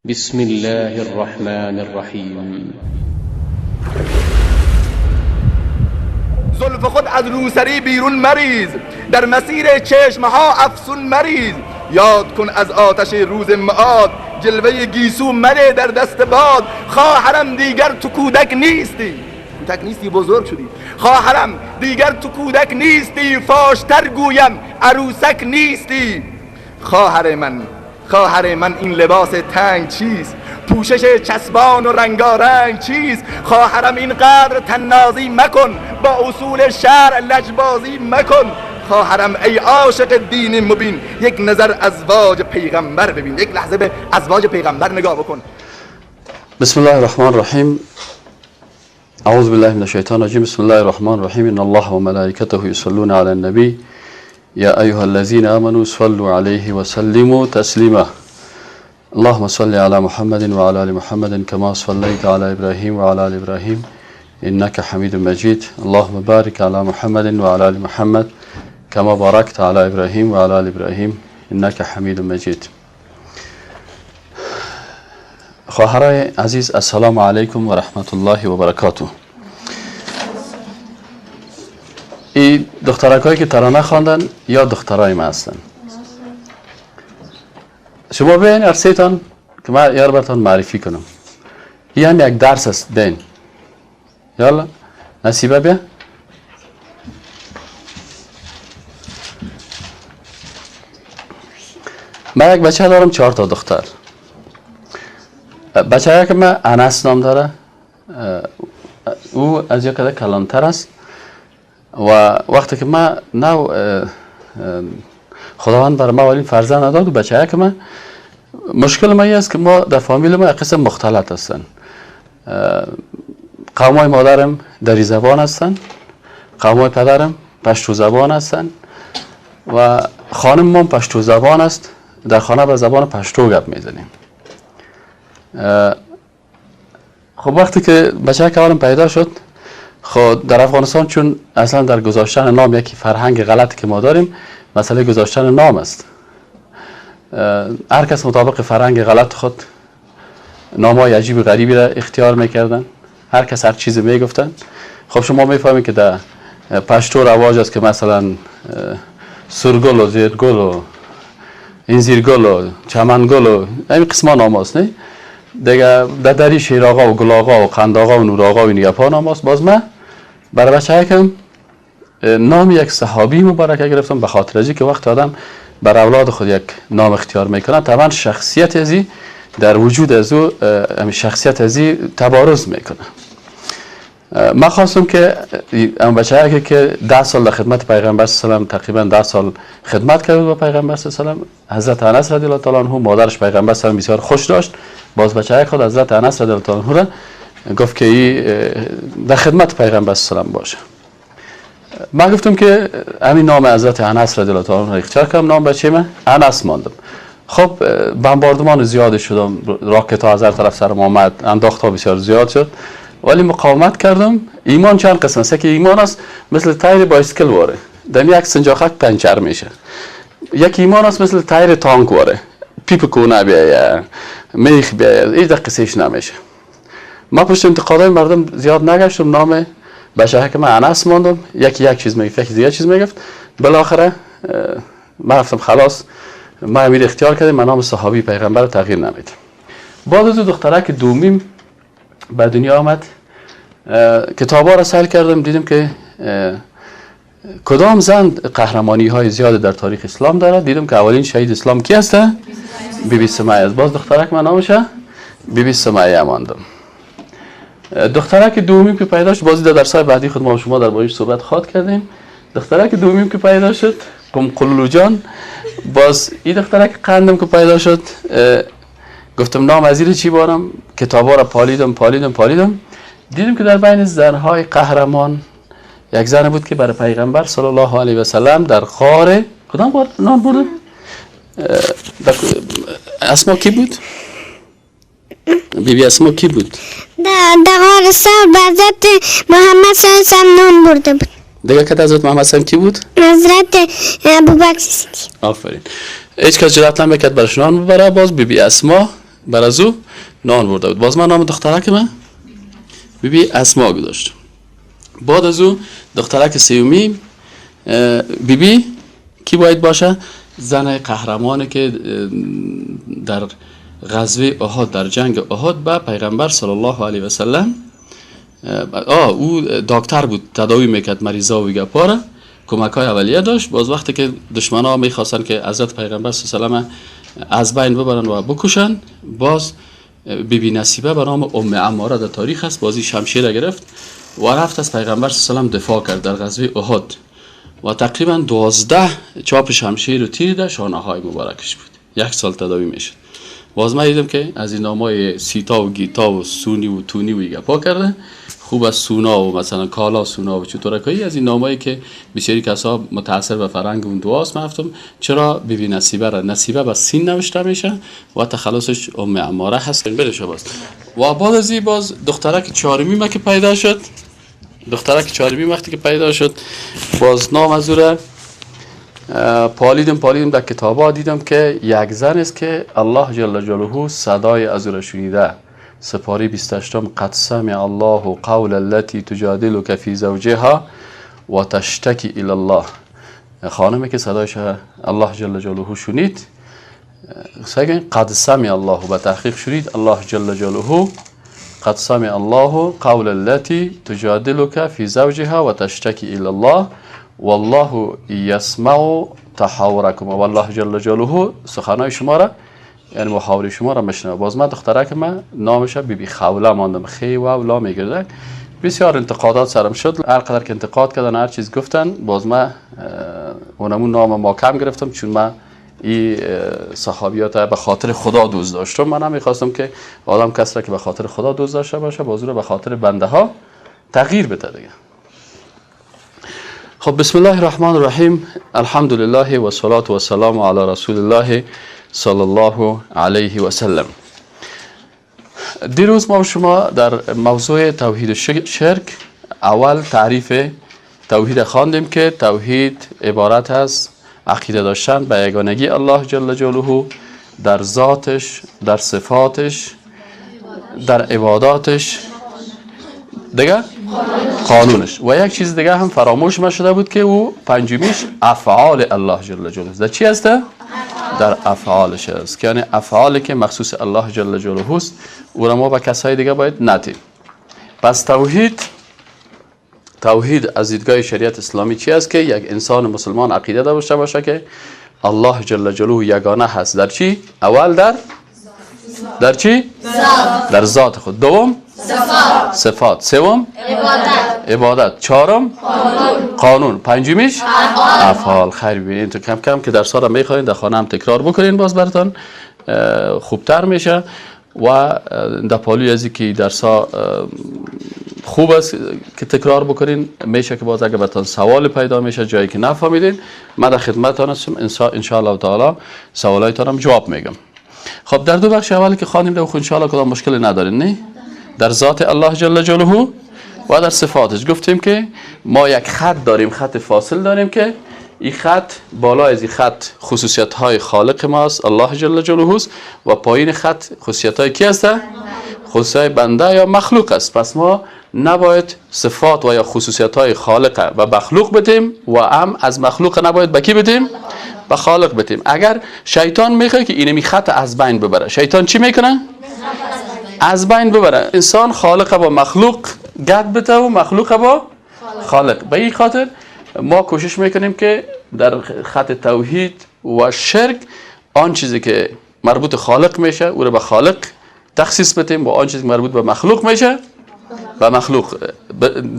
بسم الله الرحمن الرحیم. زلف خود از روسری بیرون مریز، در مسیر چشمها افسون مریز. یاد کن از آتش روز معاد، جلوه گیسو مده در دست باد. خواهرم دیگر تو کودک نیستی، کودک نیستی بزرگ شدی. خواهرم دیگر تو کودک نیستی، فاشتر گویم عروسک نیستی. خواهر من، خواهر من این لباس تنگ چیست؟ پوشش چسبان و رنگارنگ چیست؟ خواهرم این قدر تنازی مکن، با اصول شرع لجبازی مکن. خواهرم ای عاشق دین مبین، یک نظر ازواج پیغمبر ببین، یک لحظه به ازواج پیغمبر نگاه بکن. بسم الله الرحمن الرحیم. اعوذ بالله من الشیطان الرجیم. بسم الله الرحمن الرحیم. ان الله و ملائکته یصلون علی النبی یا ایها الذین آمنوا صلوا علیه و سلموا تسلیما. اللهم صل علی محمد و علی آل محمد کما صلیت علی ابراهیم و علی آل ابراهیم انک حمید مجید. اللهم بارک علی محمد و علی آل محمد کما بارکت علی ابراهیم و علی آل ابراهیم انک حمید مجید. خواهرای عزیز، السلام علیکم و رحمت الله و برکاته. این دخترکایی که ترانه خواندن یا دخترای ما هستن. شما بیاین ارسیتان که من یار براتون معرفی کنم. این هم یک درس است. بیاین یالا نصیبه بیا. من یک بچه دارم، 4 تا دختر. بچه که من انس نام داره، او از یک کده کلانتر است و وقتی که من نو خداوند برای ما اولین فرزند نداد و بچه که من مشکل ما است که ما در فامیل ما قسم مختلط هستن. قومای مادرم دری زبان هستن، قومای پدرم پشتو زبان هستن و خانم ما پشتو زبان است. در خانه به زبان پشتو گپ میزنیم. خب وقتی که بچه که اولم پیدا شد، خب در افغانستان چون اصلا در گذاشتن نام یکی فرهنگ غلطی که ما داریم، مسئله گذاشتن نام است. هر کس مطابق فرهنگ غلط خود نام‌های عجیب و غریبی را اختیار میکردن، هر کس هر چیزی میگفتن. خب شما میفهمید که در پشتو رواج است که مثلا سرگل و زیرگل و این زیرگل و چمنگل و این قسم نام است، نه دیگه. در دری شیرآقا و گل آقا و قندآقا و نورآقا و این گپا نام است. باز من برای بچه یکم نام یک صحابی مبارک گرفتم، به خاطر ازی که وقت آدم بر اولاد خود یک نام اختیار میکنه، طبعا شخصیت ازی در وجود از او شخصیت ازی تبارز میکنه. من خواستم که ام بچه که 10 سال در خدمت پیغمبر صلی الله علیه و سلم، تقریبا 10 سال خدمت کرد با پیغمبر صلی الله علیه و سلم، حضرت انس رضی الله تعالی عنه مادرش پیغمبر صلی الله علیه و بسیار خوش داشت. باز بچه خود حضرت انس رضی الله تعالی عنه را گفت که ای در خدمت پیغمبر صلی الله علیه و باشه. من گفتم که همین نام حضرت انس رضی الله تعالی عنه اختیار کردم، نام بچه من انس ماندم. خب بمباردمان زیاد شدم، راکت ها از هر طرف سرم آمد، انداخت ها بسیار زیاد شد، ولی مقاومت کردم. ایمان چند قسم است. که ایمان است مثل تایر بایسکل واره، دم یک سنجاخک پنچر میشه. یک ایمان است مثل تایر تانک واره، پیپ کونه بیایه، میخ بیایه، هیچ قصهش نمیشه. ما پشت انتقادهای مردم زیاد نگشتم، نام بچه که من انس ماندم. یکی یک چیز میگفت، یکی دیگه چیز میگفت. بالاخره من رفتم خلاص، ما امیر اختیار کردیم، من نام صحابی پیغمبر رو تغییر نمیدم. بعد از دختره که دومیم به دنیا آمد، کتابا را سیل کردم، دیدم که کدام زن قهرمانی های زیاد در تاریخ اسلام داره. دیدم که اولین شهید اسلام کی هسته؟ بی بی سمیه است. باز دخترک من نامشه بی بی سمیه ماندم. دخترک دومیم که پیدا شد، بازی در درسای بعدی خود ما شما در بارش صحبت خواد کردیم. دخترک دومیم که پیدا شد قمقلو جان، باز این دخترک قندم که پیدا شد، گفتم نام از چی بارم؟ کتابا را پالیدم پالیدم پالیدم، دیدم که در بین زنهای قهرمان یک زن بود که برای پیغمبر صلی الله علیه و سلم در غار کدام غار نام برد؟ اسما کی بود؟ بی بی اسما کی بود؟ در غار ثور به حضرت محمد صلی الله علیه و سلم نام برده بود. دیگه که حضرت محمد صلی کی بود؟ حضرت ابوبکر صدیق. آفرین. هیچ کس جرأت نمیکرد برش نان ببره. باز بی بی اسما بر از او نان برده بود. باز من نام دخترک من بیبی اسما گذاشتم. بعد از او دخترک سیومی بیبی کی باید باشه؟ زن قهرمانی که در غزوه احد، در جنگ احد به پیغمبر صلی الله علیه و سلم، او دکتر بود، تداوی میکرد مریضا و گپارا، کمک های اولیه داشت. باز وقتی که دشمنا میخواستن که حضرت پیغمبر صلی الله علیه و سلم از بین ببرن و بکشن، باز بیبی نصیبه به نام ام عماره در تاریخ است، بازی شمشیر گرفت و رفت از پیغمبر صلی الله علیه و سلم دفاع کرد در غزوه احد و تقریبا 12 چاپ شمشیر و تیر در شانه های مبارکش بود. یک سال تداوی میشد. باز من دیدم که از این نامای سیتا و گیتا و سونی و تونی و گپا کرده، خوب از سونا و مثلا کالا سونا و چطورکایی، از این نامایی که بسیاری کسا متاثر به فرهنگ اون دعاست. من گفتم چرا بیبی نصیبه را نصیبه با سین نوشته میشه و تخلصش ام عماره هست. بله باز و بعد از این باز دخترک چهارمی ما که پیدا شد، دخترک چهارمی وقتی که پیدا شد، باز نام از او پالیدم در کتابا دیدم که یک زن است که الله جل جلاله صدای از او را شنیده. سپاری 28 قد سمع الله قول التي تجادلك في زوجها و تشتکی الی الله. خانمی که صدایش الله جل جلاله شنید، قد سمع الله، به تحقیق شنید الله جل جلاله، قد سمع الله قول التي تجادلك في زوجها و تشتکی الی الله والله یسمع تحاورکم. والله جل جلاله سخنای شما را، یعنی محاوره شما را میشنوه. باز من دخترک من نامش بیبی خوله ماندم، خی و لا میگرده. بسیار انتقادات سرم شد، هر قدر که انتقاد کردن هر چیز گفتن، باز من اونمون نام ما کم گرفتم، چون من این صحابیات به خاطر خدا دوست داشتم. من هم میخواستم که آدم کسی را که به خاطر خدا دوست داشته باشه، باز رو به خاطر بنده ها تغییر بده دیگه. خب بسم الله الرحمن الرحیم، الحمد لله و صلاة و سلام علی رسول الله صلی الله علیه و سلم. دیروز ما شما در موضوع توحید شرک اول تعریف توحید خواندیم که توحید عبارت از عقیده داشتن به یگانگی الله جل جلاله در ذاتش، در صفاتش، در عباداتش، دیگه قانونش. و یک چیز دیگه هم فراموش ما شده بود که او پنجمیش افعال الله جل جلاله. در چی هسته؟ در افعالش است، که یعنی افعالی که مخصوص الله جل جلاله است او را ما به کسای دیگه باید ندیم. پس توحید از دیدگاه شریعت اسلامی چی است؟ که یک انسان مسلمان عقیده داشته باشه که الله جل جلاله یگانه هست. در چی؟ اول در چی؟ در ذات خود. دوم صفات. سوم عبادت. چهارم قانون. پنجمیش افعال. خیر ببینید تو کم کم که درس ها را میخواین در خانه هم تکرار بکنین، باز براتون خوبتر میشه. و در پالوی از که درس ها خوب است که تکرار بکنین، میشه که باز اگه براتون سوال پیدا میشه جایی که نفهمیدین، من در خدمتتان هستم، ان شاء الله تعالی سوالایتان هم جواب میگم. خب در دو بخش اول که خواندیم در ان شاء الله کدام مشکل ندارین، نه؟ در ذات الله جل جلاله و در صفاتش. گفتیم که ما یک خط داریم، خط فاصل داریم که این خط بالا از این خط خصوصیت های خالق ماست الله جل جلاله است و پایین خط خصوصیت های کی است؟ خصوصیت بنده یا مخلوق است. پس ما نباید صفات و یا خصوصیت های خالق و مخلوق بدیم و هم از مخلوق نباید به کی بدیم؟ به خالق بدیم. اگر شیطان میخواد که اینمی خط از بین ببره، شیطان چی میکنه؟ از بین ببره. انسان خالق با مخلوق گد بده و مخلوق با خالق. به این خاطر ما کوشش میکنیم که در خط توحید و شرک آن چیزی که مربوط خالق میشه او رو به خالق تخصیص بدیم و آن چیزی که مربوط به مخلوق میشه به مخلوق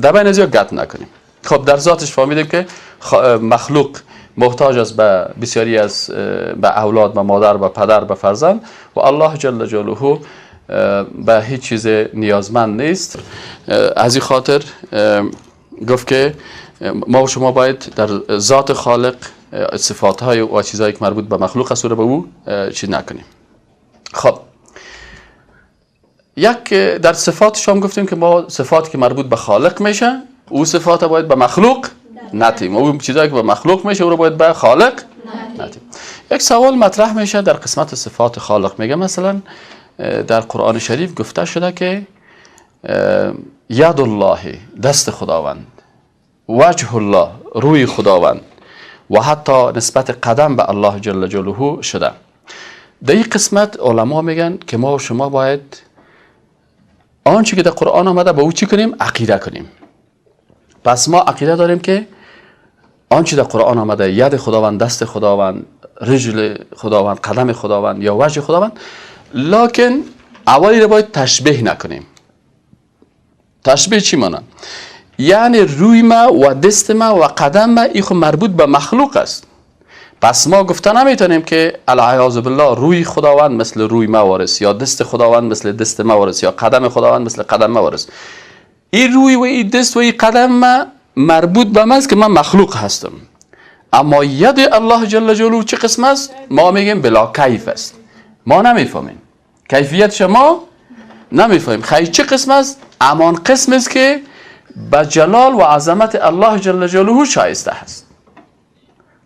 در بین از گد نکنیم. خب در ذاتش فهمیدیم که مخلوق محتاج است به بسیاری از به اولاد، به مادر، به پدر، به فرزند و الله جل جلاله به هیچ چیز نیازمند نیست. از این خاطر گفت که ما و شما باید در ذات خالق صفات های و چیزهایی که مربوط به مخلوق است رو به او چیز نکنیم. خب یک در صفات شما گفتیم که ما صفاتی که مربوط به خالق میشه او صفات باید به مخلوق نتیم، او چیزایی که به مخلوق میشه او رو باید به خالق نتیم. یک سوال مطرح میشه در قسمت صفات خالق، میگه مثلا در قرآن شریف گفته شده که ید الله، دست خداوند، وجه الله، روی خداوند، و حتی نسبت قدم به الله جل جلاله شده. در این قسمت علما میگن که ما و شما باید آنچه که در قرآن آمده با او چی کنیم؟ عقیده کنیم. پس ما عقیده داریم که آنچه در قرآن آمده، ید خداوند، دست خداوند، رجل خداوند، قدم خداوند یا وجه خداوند، لکن اولی رو باید تشبیه نکنیم. تشبیه چی مانا؟ یعنی روی ما و دست ما و قدم ما این خو مربوط به مخلوق است. پس ما گفته نمیتونیم که العیاذ بالله روی خداوند مثل روی ما وارث، یا دست خداوند مثل دست ما وارث، یا قدم خداوند مثل قدم ما وارث. این روی و این دست و این قدم ما مربوط به من است که من مخلوق هستم. اما ید الله جل جلاله چه قسم است؟ ما میگیم بلا کیف است. ما نمیفهمیم کیفیت شما نمیفهمیم. خیلی چه قسم است؟ امان قسم است که به جلال و عظمت الله جل جلاله شایسته است.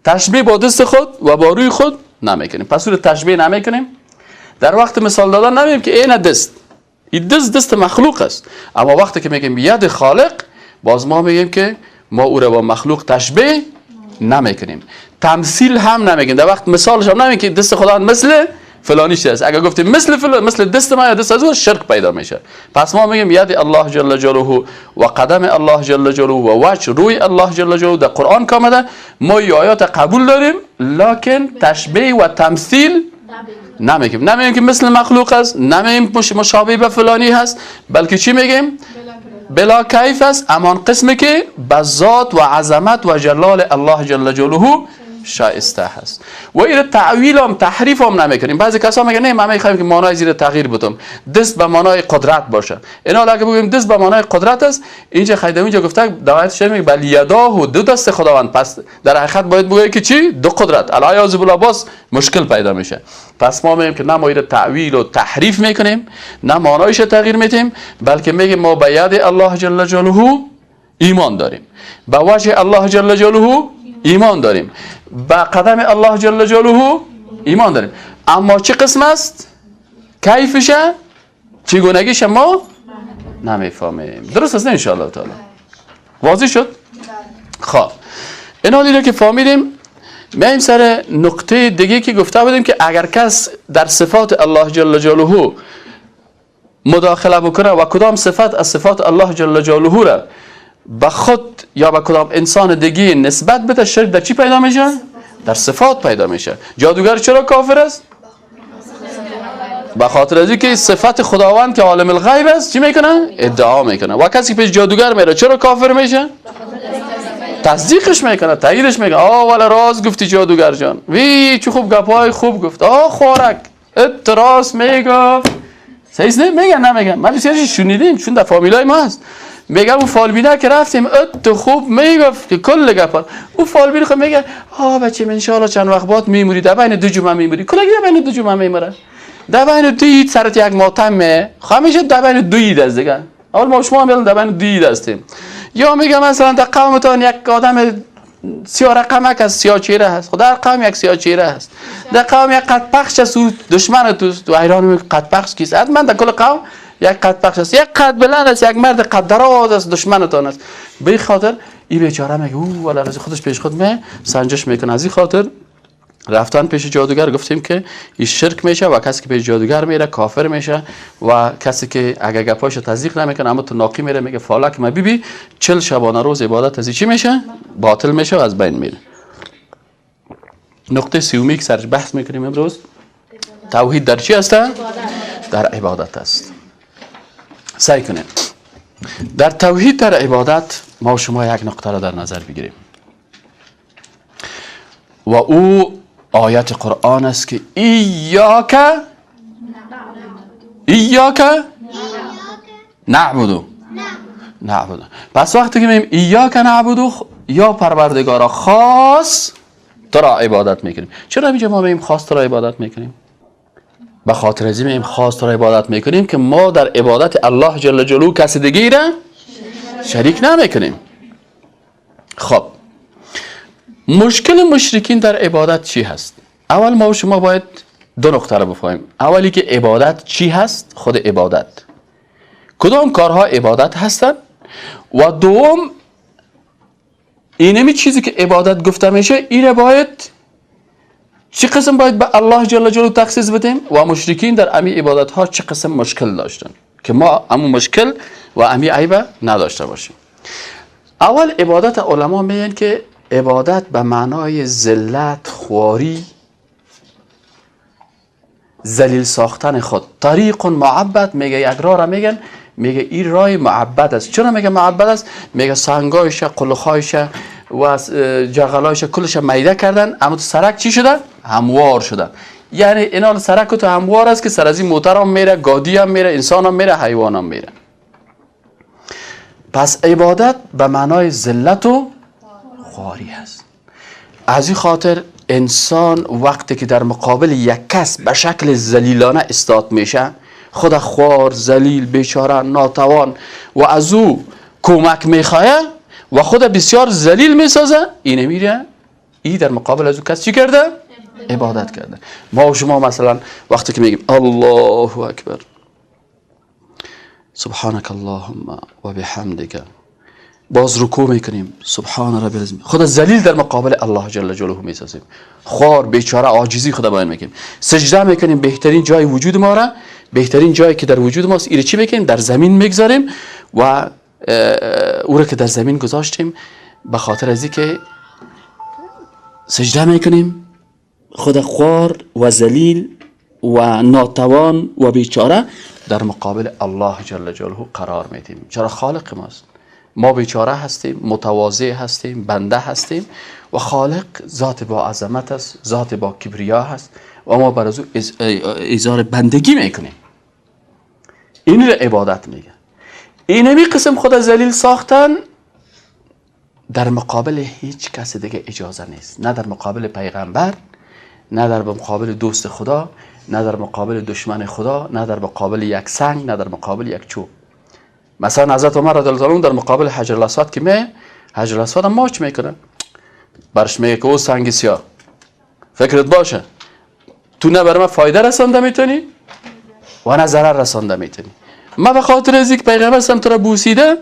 تشبیه با دست خود و با روی خود نمیکنیم. پس او تشبیه نمیکنیم. در وقت مثال دادن نمیگیم که این دست، این دست دست مخلوق است. اما وقتی که میگیم ید خالق، باز ما میگیم که ما او را با مخلوق تشبیه نمیکنیم. تمثیل هم نمیگیم. در وقت مثالش هم نمیگیم که دست خدا مثل فلانی است. اگر گفتیم مثل فلان، مثل دست ما یا دست از او، شرک پیدا میشه. پس ما میگیم ید الله جل جلاله و قدم الله جل جلاله و وجه روی الله جل جلاله در قرآن که آمده، ما این آیات قبول داریم، لکن تشبیه و تمثیل نمیگیم. نمیگیم که مثل مخلوق است، نمیگیم مشابه به فلانی هست، بلکه چی میگیم؟ بلا کیف است. امان قسمی که به ذات و عظمت و جلال الله جل جلاله شایسته هست. و این تعویل هم تحریف هم نمیکنیم. بعضی کسا میگن نه ما میخوایم که معنای زیر تغییر بدم، دست به معنای قدرت باشه. اینا اگه بگیم دست به معنای قدرت است، اینجا خیلی اینجا گفته دوایت میگه بل یداه، دو دست خداوند. پس در حقیقت باید بگه که چی؟ دو قدرت. العیاذ بالله باز مشکل پیدا میشه. پس ما میگیم که نه ما این تعویل و تحریف میکنیم، نه معنایش تغییر میدیم، بلکه میگیم ما به ید الله جل جلاله ایمان داریم، به وجه الله جل جلاله ایمان داریم، به قدم الله جل جلاله ایمان داریم. اما چه قسم است؟ کیفشه، چگونگیش ما نمیفهمیم. درست است نه انشاءالله تعالی؟ واضح شد؟ خب اینا دیگه که فهمیدیم، میایم سر نقطه دیگه که گفته بودیم که اگر کس در صفات الله جل جلاله مداخله بکنه و کدام صفت از صفات الله جل جلاله را به خود یا به کدام انسان دیگه نسبت بده، شرک در چی پیدا میشه؟ در صفات پیدا میشه. جادوگر چرا کافر است؟ به خاطر از اینکه صفت خداوند که عالم الغیب است چی میکنه؟ ادعا میکنه. و کسی که پیش جادوگر میره چرا کافر میشه؟ تصدیقش میکنه، تاییدش میکنه. آه والا راز گفتی جادوگر جان، وی چه خوب گپای خوب گفت، آه خورک اتراس میگفت. صحیح نه؟ میگن نمیگن؟ من بسیارش شنیدیم چون در فامیلای ما هست. میگم اون فالبینه که رفتیم ات خوب میگفت که کل گپا. اون فالبین خب میگه آ بچه من ان شاء الله چند وقت بعد میموری، در بین دو جمعه میموری. کلا در بین دو جمعه میمره، در بین دو عید سرت یک ماتمه، همیشه در بین دو عید است دیگه. اول ما شما هم در بین دو عید هستیم. یا میگه مثلا در قومتان یک آدم سیاه رقمک است، سیاه چهره هست. خدا در قوم یک سیاه چهره هست، در قوم یک قد پخش است، او دشمن توست. تو حیران میگه قد پخش کیست؟ حتما در کل قوم یک قد پخش است، یک قد بلند است، یک مرد قد دراز است، دشمنتان است. به خاطر این بیچاره میگه او والا از خودش پیش خود می سنجش میکنه. از این خاطر رفتن پیش جادوگر گفتیم که این شرک میشه و کسی که پیش جادوگر میره کافر میشه و کسی که اگه گپاش تصدیق نمیکنه اما تو ناقی میره میگه فالک ما بی 40 شبانه روز عبادت از چی میشه؟ باطل میشه و از بین میره. نقطه سومی که سرش بحث میکنیم امروز، توحید در چی است؟ در عبادت است. سعی کنیم در توحید در عبادت ما شما یک نقطه را در نظر بگیریم و او آیت قرآن است که ایاک ایاک نعبدو نعبدو. پس وقتی که میگیم ایاک نعبدو، یا پروردگارا خاص تو را عبادت میکنیم. چرا اینجا ما میگیم خاص تو را عبادت میکنیم؟ به خاطر از این خاص تو را عبادت میکنیم که ما در عبادت الله جل جلاله کسی دیگه را شریک نمیکنیم. خب مشکل مشرکین در عبادت چی هست؟ اول ما و شما باید دو نقطه رو بفهمیم. اولی که عبادت چی هست، خود عبادت کدام کارها عبادت هستند، و دوم اینمی چیزی که عبادت گفته میشه اینه باید چه قسم باید به الله جل جلاله تخصیص بدیم، و مشرکین در امی عبادت ها چه قسم مشکل داشتن که ما امو مشکل و امی عیب نداشته باشیم. اول عبادت علما میگن که عبادت به معنای ذلت، خواری، ذلیل ساختن خود. طریق معبد، میگه یک راه را میگن، میگه این راه معبد است. چرا میگه معبد است؟ میگه سنگایش، قلخایش و جغلایش کلش میده کردن، اما تو سرک چی شده؟ هموار شده. یعنی اینا سرک تو هموار است که سر از این موتر هم میره، گادی هم میره، انسان هم میره، حیوان هم میره. پس عبادت به معنای ذلت و خواری است. از این خاطر انسان وقتی که در مقابل یک کس به شکل ذلیلانه استاد میشه، خود خوار، ذلیل، بیچاره، ناتوان و از او کمک میخواه و خود بسیار ذلیل میسازه، اینه میره ای در مقابل از او کس چی کرده؟ عبادت کرده. ما و شما مثلا وقتی که میگیم الله اکبر، سبحانك اللهم و بحمدک، باز رکوع میکنیم، سبحان ربی العظیم، خود ذلیل در مقابل الله جل جلاله میسازیم، خوار، بیچاره، عاجزی خدا بیان میکنیم، سجده میکنیم، بهترین جای وجود ما را، بهترین جایی که در وجود ماست ایره چی میکنیم؟ در زمین میگذاریم و او را که در زمین گذاشتیم به خاطر از اینکه سجده میکنیم، خود خوار و ذلیل و ناتوان و بیچاره در مقابل الله جل جلاله قرار میدیم. چرا؟ خالق ماست. ما بیچاره هستیم، متواضع هستیم، بنده هستیم و خالق ذات با عظمت است، ذات با کبریا هست و ما بر از او اظهار بندگی میکنیم. این را عبادت میگه. اینمی قسم خود ذلیل ساختن در مقابل هیچ کس دیگه اجازه نیست، نه در مقابل پیغمبر، نه در مقابل دوست خدا، نه در مقابل دشمن خدا، نه در مقابل یک سنگ، نه در مقابل یک چوب. مثلا حضرت عمر رضی الله عنه در مقابل حجر الاسود که می حجر الاسود هم ماچ میکنه، برش میگه که او سنگ سیاه، فکرت باشه تو نه بر من فایده رسانده میتونی و نه ضرر رسانده میتونی. ما به خاطر از اینکه پیغمبر سم تو را بوسیده،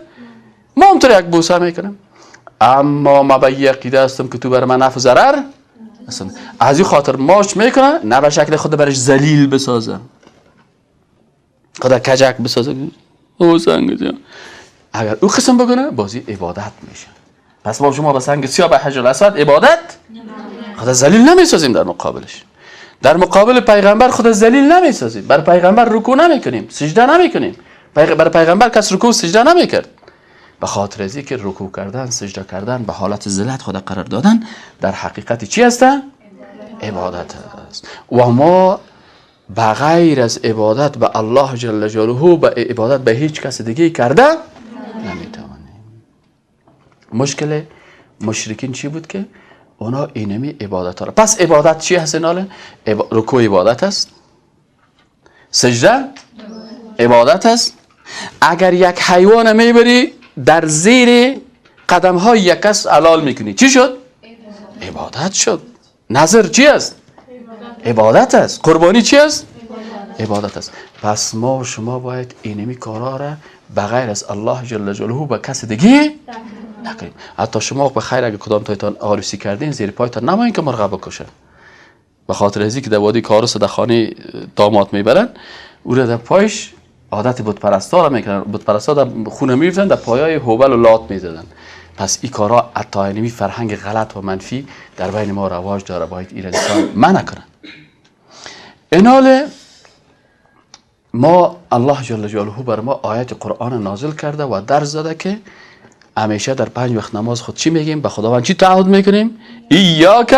ما هم تو را یک بوسه میکنم، اما ما به عقیده هستم که تو بر من نفع و ضرر رسانده. از این خاطر ماچ میکنه، نه به شکل خود برش ذلیل بسازه، خدا کجک بسازه، او سنگ سیاه. اگر او قسم بکنه بازی عبادت میشه. پس ما شما به سنگ سیاه، به حجر الاسود عبادت خدا ذلیل نمیسازیم در مقابلش. در مقابل پیغمبر خدا ذلیل نمیسازیم، بر پیغمبر رکوع نمیکنیم، سجده نمیکنیم. بر پیغمبر کس رکوع سجده نمیکرد، به خاطر از اینکه رکوع کردن، سجده کردن، به حالت ذلت خدا قرار دادن در حقیقت چی هست؟ عبادت است. و ما بغیر از عبادت به الله جل جلاله به عبادت به هیچ کس دیگه کرده نمیتوانیم. مشکل مشرکین چی بود که اونا اینمی عبادت ها را. پس عبادت چی هست؟ ایناله رکوع عبادت است، سجده عبادت است. اگر یک حیوان میبری در زیر قدم های یک کس حلال میکنی، چی شد؟ عبادت شد. نظر چی است؟ عبادت است. قربانی چی است؟ عبادت است. پس ما و شما باید اینمی کارا را بغیر از الله جل جلاله به کس دیگه نکنیم. حتی شما به خیر اگه کدام تایتان عروسی کردین، زیر پایتان نماین که مرغ بکشه. به خاطر از اینکه در وادی کاروس در خانه داماد میبرن، او را در پایش عادت بت پرستا را میکنن. بت پرستا در خونه میفتن، در پایای هوبل و لات میزدن. پس این کارا حتی اینمی فرهنگ غلط و منفی در بین ما رواج داره، باید این انسان منع کنن. اینال ما الله جل جلاله بر ما آیت قرآن نازل کرده و درس داده که همیشه در 5 وقت نماز خود چی میگیم؟ به خداوند چی تعهد میکنیم؟ ایاک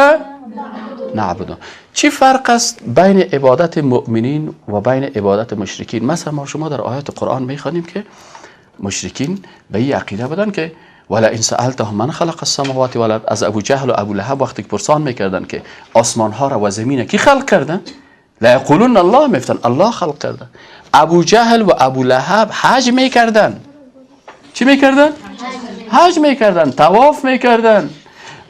نعبد. چی فرق است بین عبادت مؤمنین و بین عبادت مشرکین؟ مثلا ما شما در آیت قرآن میخوانیم که مشرکین به این عقیده بودن که ولا ان سألتهم من خلق السماوات والارض، از ابو جهل و ابو لهب وقتی که پرسان میکردن که آسمان ها را و زمین کی خلق کردن، لا یقولون الله، میفتن الله خلق کرده. ابو جهل و ابو لهب حج میکردن. چی میکردن؟ حج میکردن، طواف میکردن،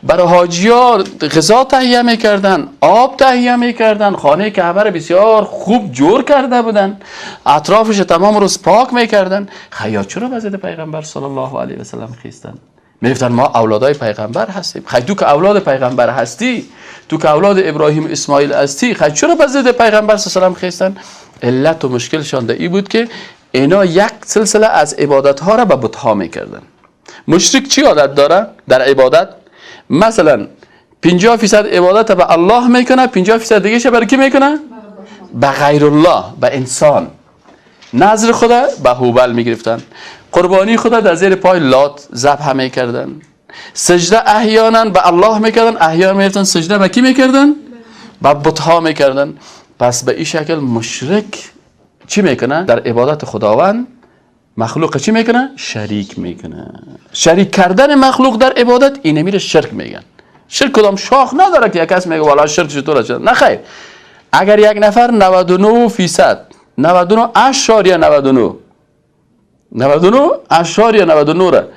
برای حاجی‌ها غذا تهیه میکردن، آب تهیه میکردن، خانه کعبه را بسیار خوب جور کرده بودن، اطرافش تمام روز پاک میکردن. خیا چرا به ضد پیغمبر صلی الله علیه و سلم خیستن؟ میگفتن ما اولادای پیغمبر هستیم. خی تو که اولاد پیغمبر هستی، تو که اولاد ابراهیم اسماعیل هستی، خی چرا به ضد پیغمبر صلی الله علیه و سلم خیستن؟ علت و مشکلشان در ای بود که اینا یک سلسله از عبادت ها را به بت ها میکردن. مشرک چی عادت داره در عبادت؟ مثلا 50% عبادت به الله میکنه، 50% دیگه برای کی میکنه؟ به غیر الله، به انسان. نذر خدا به هوبل میگرفتن، قربانی خدا در زیر پای لات ذبح میکردن، سجده احیانا به الله میکردن، احیانا میرفتن سجده به کی میکردن؟ به بت ها میکردن. پس به این شکل مشرک چی میکنه؟ در عبادت خداوند مخلوق چی میکنه؟ شریک میکنه. شریک کردن مخلوق در عبادت اینه میره شرک میگن. شرک کدام شاخ نداره که یک کس میگه والا شرک چطور شد. نه خیر، اگر یک نفر 99% 99.99 99.99 را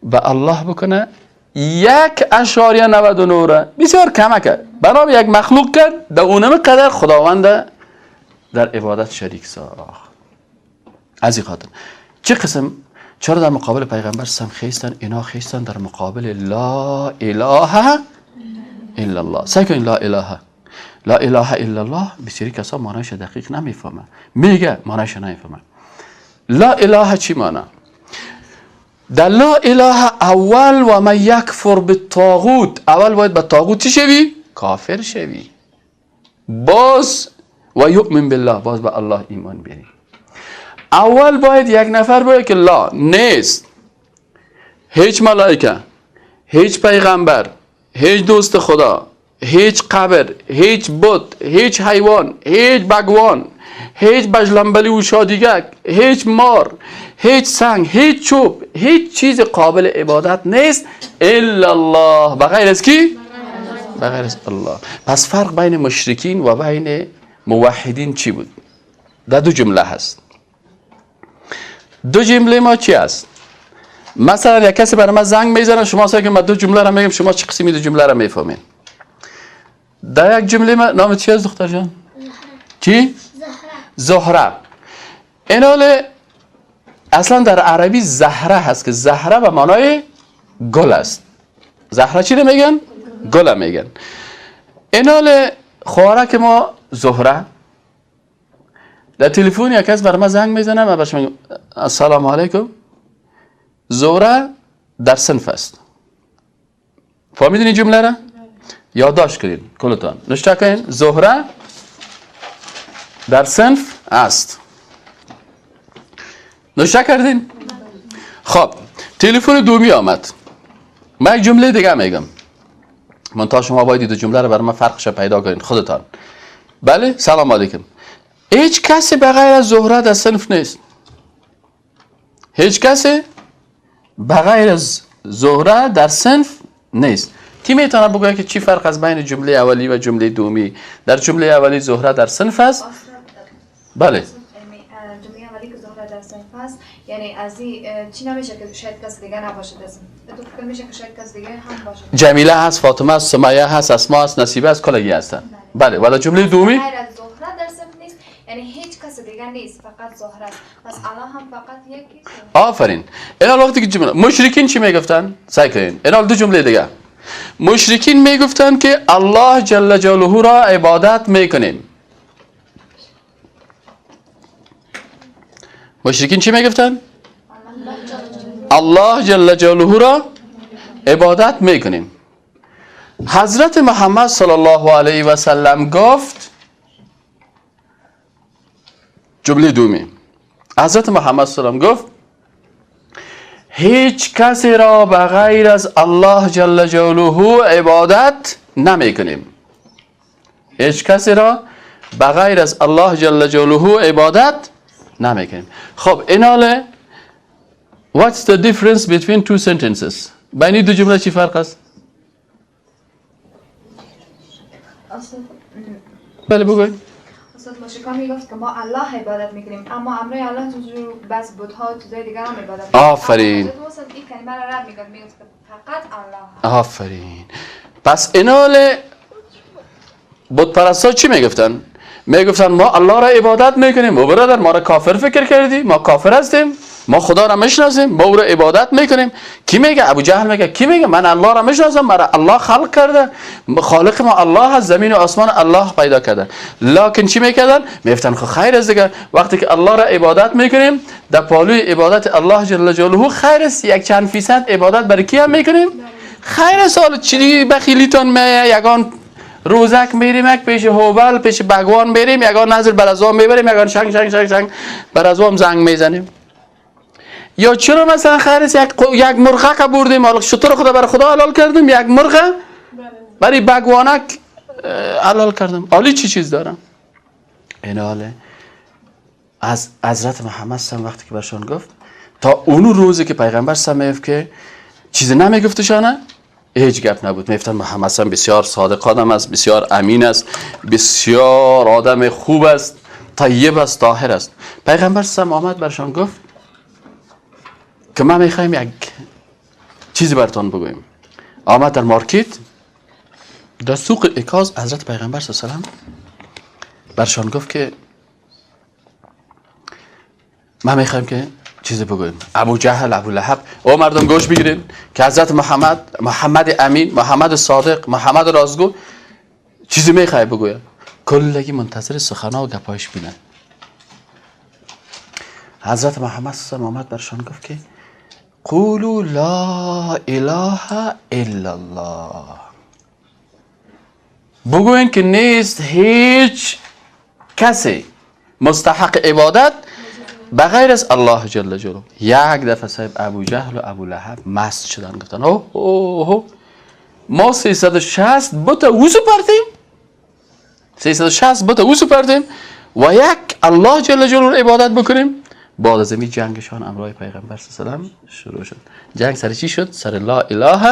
به الله بکنه، 1.99 را بسیار کمکه برای یک مخلوق کرد، در اونم قدر خداوند در عبادت شریک ساخت. از این خاطر چه قسم چرا در مقابل پیغمبر سم خیستن؟ اینا خیستن در مقابل لا اله الا الله. سعی کنین لا اله، لا اله الا الله بسیاری کسا معنیش دقیق نمیفهمه، میگه معنیش نمیفهمه. لا اله چی معنی؟ در لا اله اول و من یکفر بالطاغوت، اول باید به طاغوت چی شوی؟ کافر شوی، باز و یؤمن بالله، باز به الله ایمان بیاری. اول باید یک نفر باید که لا نیست، هیچ ملائکه، هیچ پیغمبر، هیچ دوست خدا، هیچ قبر، هیچ بت، هیچ حیوان، هیچ بگوان، هیچ بجلنبلی و شادیگک، هیچ مار، هیچ سنگ، هیچ چوب، هیچ چیز قابل عبادت نیست الا الله، بغیر از کی؟ بغیر از الله. پس فرق بین مشرکین و بین موحدین چی بود؟ در دو جمله هست. دو جمله ما چی است؟ مثلا یک کسی برای من زنگ میزنه، شما سعی کنید من دو جمله را میگم، شما چه قسمی دو جمله را میفهمین؟ در یک جمله ما نام چی است دختر جان؟ چی؟ زهره. اینال اصلا در عربی زهره هست که زهره به معنای گل است. زهره چی رو میگن؟ گل میگن. اینال خوارک ما زهره در تلفن یک کس بر ما زنگ میزنه، من برش میگم السلام علیکم، زهره در صنف است. فهمیدین این جمله را؟ یادداشت کنین کلتان، نوشته کنین زهره در صنف است. نوشته کردین؟ خب تلفن دومی آمد، من یک جمله دیگه میگم، منتها شما باید دو جمله را بر من فرقش پیدا کنین خودتان. بله سلام علیکم، هیچ کسی به غیر از زهره در صنف نیست. هیچ کسی به غیر از زهره در صنف نیست. کی میتونه بگه که چی فرق از بین جمله اولی و جمله دومی؟ در جمله اولی زهره در صنف است. بله جمله اولی که زهره در صنف است، یعنی از این چی نمیشه که شاید کس دیگه نباشه در صنف، تو فکر میشه که شاید کس دیگه هم باشه. جمیله هست، فاطمه هست، سمیه هست، اسما هست، نصیبه هست، کلگی هستن. بله. ولی جمله دومی غیر از زهره در صنف نیست، یعنی هیچ کس دیگه نیست، فقط زهره است. پس الله هم فقط یکی. آفرین. اینا وقتی که جمله مشرکین چی میگفتن؟ سعی کنین. اینا دو جمله دیگه. مشرکین میگفتن که الله جل جلاله را عبادت میکنیم. مشرکین چی میگفتن؟ الله جل جلاله را عبادت میکنیم. حضرت محمد صلی الله علیه و سلم گفت، جمله دومی، حضرت محمد صلی الله علیه و سلم گفت هیچ کسی را به غیر از الله جل جلاله عبادت نمی کنیم. هیچ کسی را به غیر از الله جل جلاله عبادت نمی کنیم. خب ایناله what's the difference between two sentences؟ بین دو جمله چی فرق است؟ بله بگوید. استاد مشرکان میگفت که ما الله عبادت میکنیم، اما امر الله تو بس بت‌ها و چیزای دیگه هم عبادت میکنیم. آفرین. این کلمه را رد میکرد، میگفت که فقط الله. آفرین. پس اینال بت پرستا چی میگفتن؟ میگفتن ما الله را عبادت میکنیم. او برادر ما را کافر فکر کردی؟ ما کافر هستیم؟ ما خدا را میشناسیم، ما او را عبادت میکنیم. کی میگه؟ ابو جهل میگه. کی میگه؟ من الله را میشناسم، مرا الله خلق کرده، خالق ما الله هست، زمین و آسمان الله پیدا کرده. لکن چی میکردن؟ میگفتن خب خیر است دیگه، وقتی که الله را عبادت میکنیم در پالوی عبادت الله جل جلاله خیر است، یک چند فیصد عبادت برای کی هم میکنیم؟ خیر است. حالا چی دیگه بخیلیتون میه، یگان روزک میریم، یک پیش هوبل پیش بگوان میریم، یگان نظر بر از میبریم، یگان شنگ شنگ شنگ شنگ بر از زنگ میزنیم. یا چرا مثلا خیر یک مرغه که بردیم، حالا شتر خدا برای خدا حلال کردیم، یک مرغه برای بگوانک حلال کردم، حالی چی چیز دارم؟ این حاله از حضرت محمد سم وقتی که برشان گفت، تا اونو روزی که پیغمبر سم میگفت که چیزی نمیگفتشانه، هیچ گپ نبود. میگفتن محمد سم بسیار صادق آدم است، بسیار امین است، بسیار آدم خوب است، طیب است، طاهر است. پیغمبر سم آمد برشان گفت که ما میخوایم یک چیزی براتون بگویم. آمد در مارکت، در سوق اکاز، حضرت پیغمبر صلی الله علیه و سلم برشان گفت که ما میخوایم که چیزی بگویم. ابو جهل، ابو لهب، او مردم گوش بگیرین که حضرت محمد، محمد امین، محمد صادق، محمد رازگو چیزی میخوای بگوید. کلگی منتظر سخنا و گپایش بودن. حضرت محمد صلی الله علیه و آمد برشان گفت که قولوا لا اله الا الله، بگوین که نیست هیچ کسی مستحق عبادت بغیر از الله جل جلاله. یک دفعه صاحب ابو جهل و ابو لهب مست شدن، گفتن اوه اوه ما 360 بت وضو پردیم، 360 بت وضو پردیم و یک الله جل جلاله عبادت بکنیم. بعد از این جنگشان امرای پیغمبر صلی الله علیه و سلم شروع شد. جنگ سر چی شد؟ سر لا اله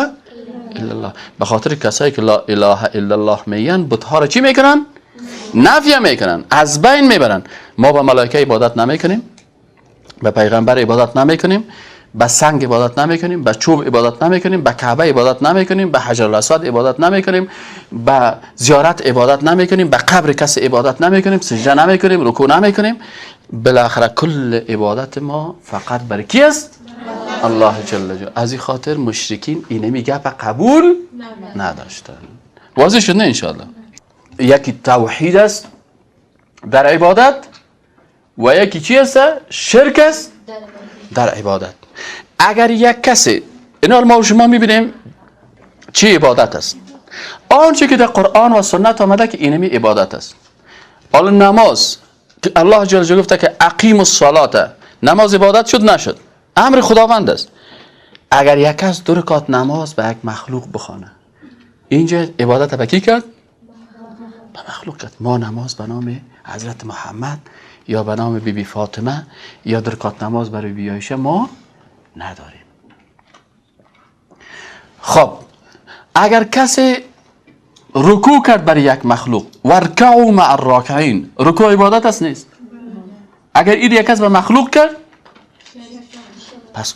الا الله. به خاطر کسایی که لا اله الا الله میگن بت‌ها را چی میکنن؟ نفی میکنن، از بین میبرن. ما به ملائکه عبادت نمیکنیم، به پیغمبر عبادت نمیکنیم، به سنگ عبادت نمیکنیم، به چوب عبادت نمیکنیم، به کعبه عبادت نمیکنیم، به حجر الاسود عبادت نمیکنیم، به زیارت عبادت نمیکنیم، به قبر کسی عبادت نمیکنیم، سجده نمیکنیم، رکوع نمیکنیم. بالاخره کل عبادت ما فقط برای کی است؟ الله جل جلاله. از این خاطر مشرکین اینمی گپ قبول نداشتن. واضح شد نه انشاءالله؟ یکی توحید است در عبادت و یکی چی است؟ شرک است در عبادت. اگر یک کسی، اینا ما و شما میبینیم چی عبادت است، آنچه که در قرآن و سنت آمده که اینمی عبادت است. حالا نماز که الله جل جلاله گفته که اقیم الصلاه، نماز عبادت شد نشد؟ امر خداوند است. اگر یک کس دو رکعت نماز به یک مخلوق بخوانه، اینجا عبادت به کی کرد؟ به مخلوق کرد. ما نماز به نام حضرت محمد یا به نام بیبی فاطمه یا دو رکعت نماز برای بیبی عایشه ما نداریم. خب اگر کسی رکوع کرد برای یک مخلوق، ورکعوا مع الراکعین، رکوع عبادت است نیست؟ اگر این یک کس به مخلوق کرد، پس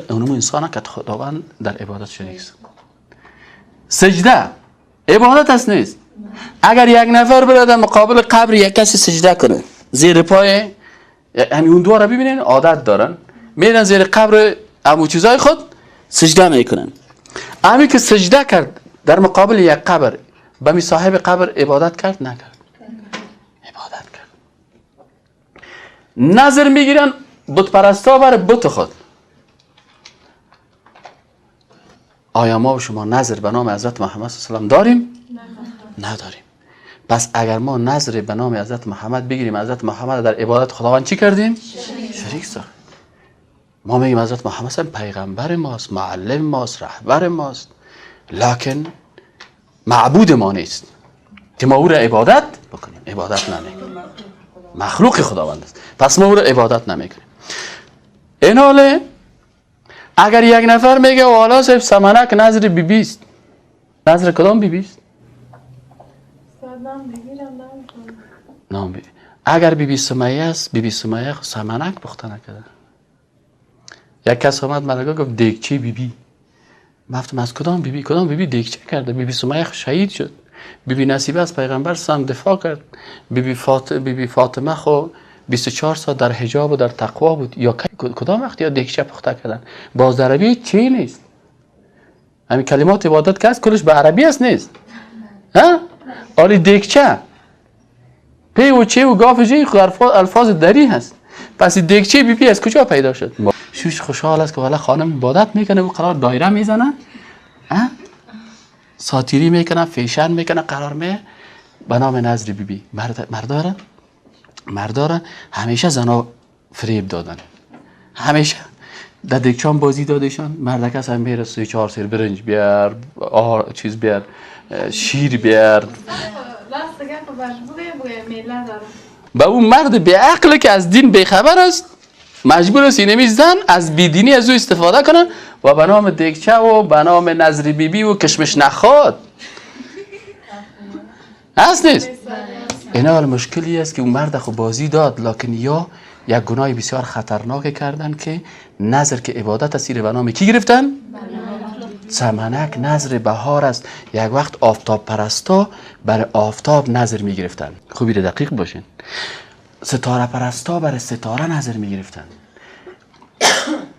اونمو انسان که خداوند در عبادت شریک است. سجده عبادت است نیست؟ اگر یک نفر بره در مقابل قبر یک کسی سجده کنه، زیر پای همین اون دو را ببینین عادت دارن، میرن زیر قبر امو چیزای خود سجده میکنن. امی که سجده کرد در مقابل یک قبر، به می صاحب قبر عبادت کرد نکرد؟ عبادت کرد. نظر میگیرن بت پرستا بر بت خود. آیا ما و شما نظر به نام حضرت محمد صلی الله علیه و سلم داریم؟ نداریم. پس اگر ما نظر به نام حضرت محمد بگیریم، حضرت محمد در عبادت خداوند چی کردیم؟ شریک ساخت. ما میگیم حضرت محمد صلی پیغمبر ماست، معلم ماست، رهبر ماست، لکن معبود ما نیست که ما او را عبادت بکنیم. عبادت نمیکنیم، مخلوق خداوند است، پس ما او را عبادت نمیکنیم. این حاله اگر یک نفر میگه والا صاحب سمنک نظر بیبی است، نظر کدام بیبی است؟ نام بی. اگر بی بی سمیه است، بی بی سمیه خو سمنک پخته نکرده. یک کس آمد مرا گفت دیگچه بی بی. گفتم از کدام بی بی؟ کدام بی بی دیگچه کرده؟ بی بی سمیه خو شهید شد. بی بی نصیبه از پیغمبر سم دفاع کرد. بی بی فاطمه خو 24 سال در حجاب و در تقوا بود. یا کدام وقت یا دیگچه پخته کردن؟ باز در عربی چی نیست. همین کلمات عبادت که هست کلش به عربی است نیست. ها؟ آلی دیگچه پی و چه و گاف جی الفاظ دری هست. پس دیگچه بی بی از کجا پیدا شد؟ شوش خوشحال است که والا خانم عبادت میکنه و قرار دایره میزنه، ساتیری میکنه، فیشن میکنه، قرار می به نام نظر بی بی. مرداره همیشه زنا فریب دادن، همیشه در دیگچان بازی دادشان. مردک هم میره 3-4 سیر برنج بیار، چیز بیار، شیر بیار. با اون مرد بیعقل که از دین بیخبر است مجبور است اینمی زن از بیدینی از او استفاده کنه و به نام دیگچه و به نام نظر بی بی و کشمش نخواد. هست نیست؟ اینا مشکلی است که اون مرد خو بازی داد، لکن یا یک گناه بسیار خطرناک کردن که نظر که عبادت است به نام کی گرفتن؟ سمنک نظر بهار است. یک وقت آفتاب پرستا بر آفتاب نظر می گرفتن. خوبی دقیق باشین. ستاره پرستا بر ستاره نظر می گرفتن.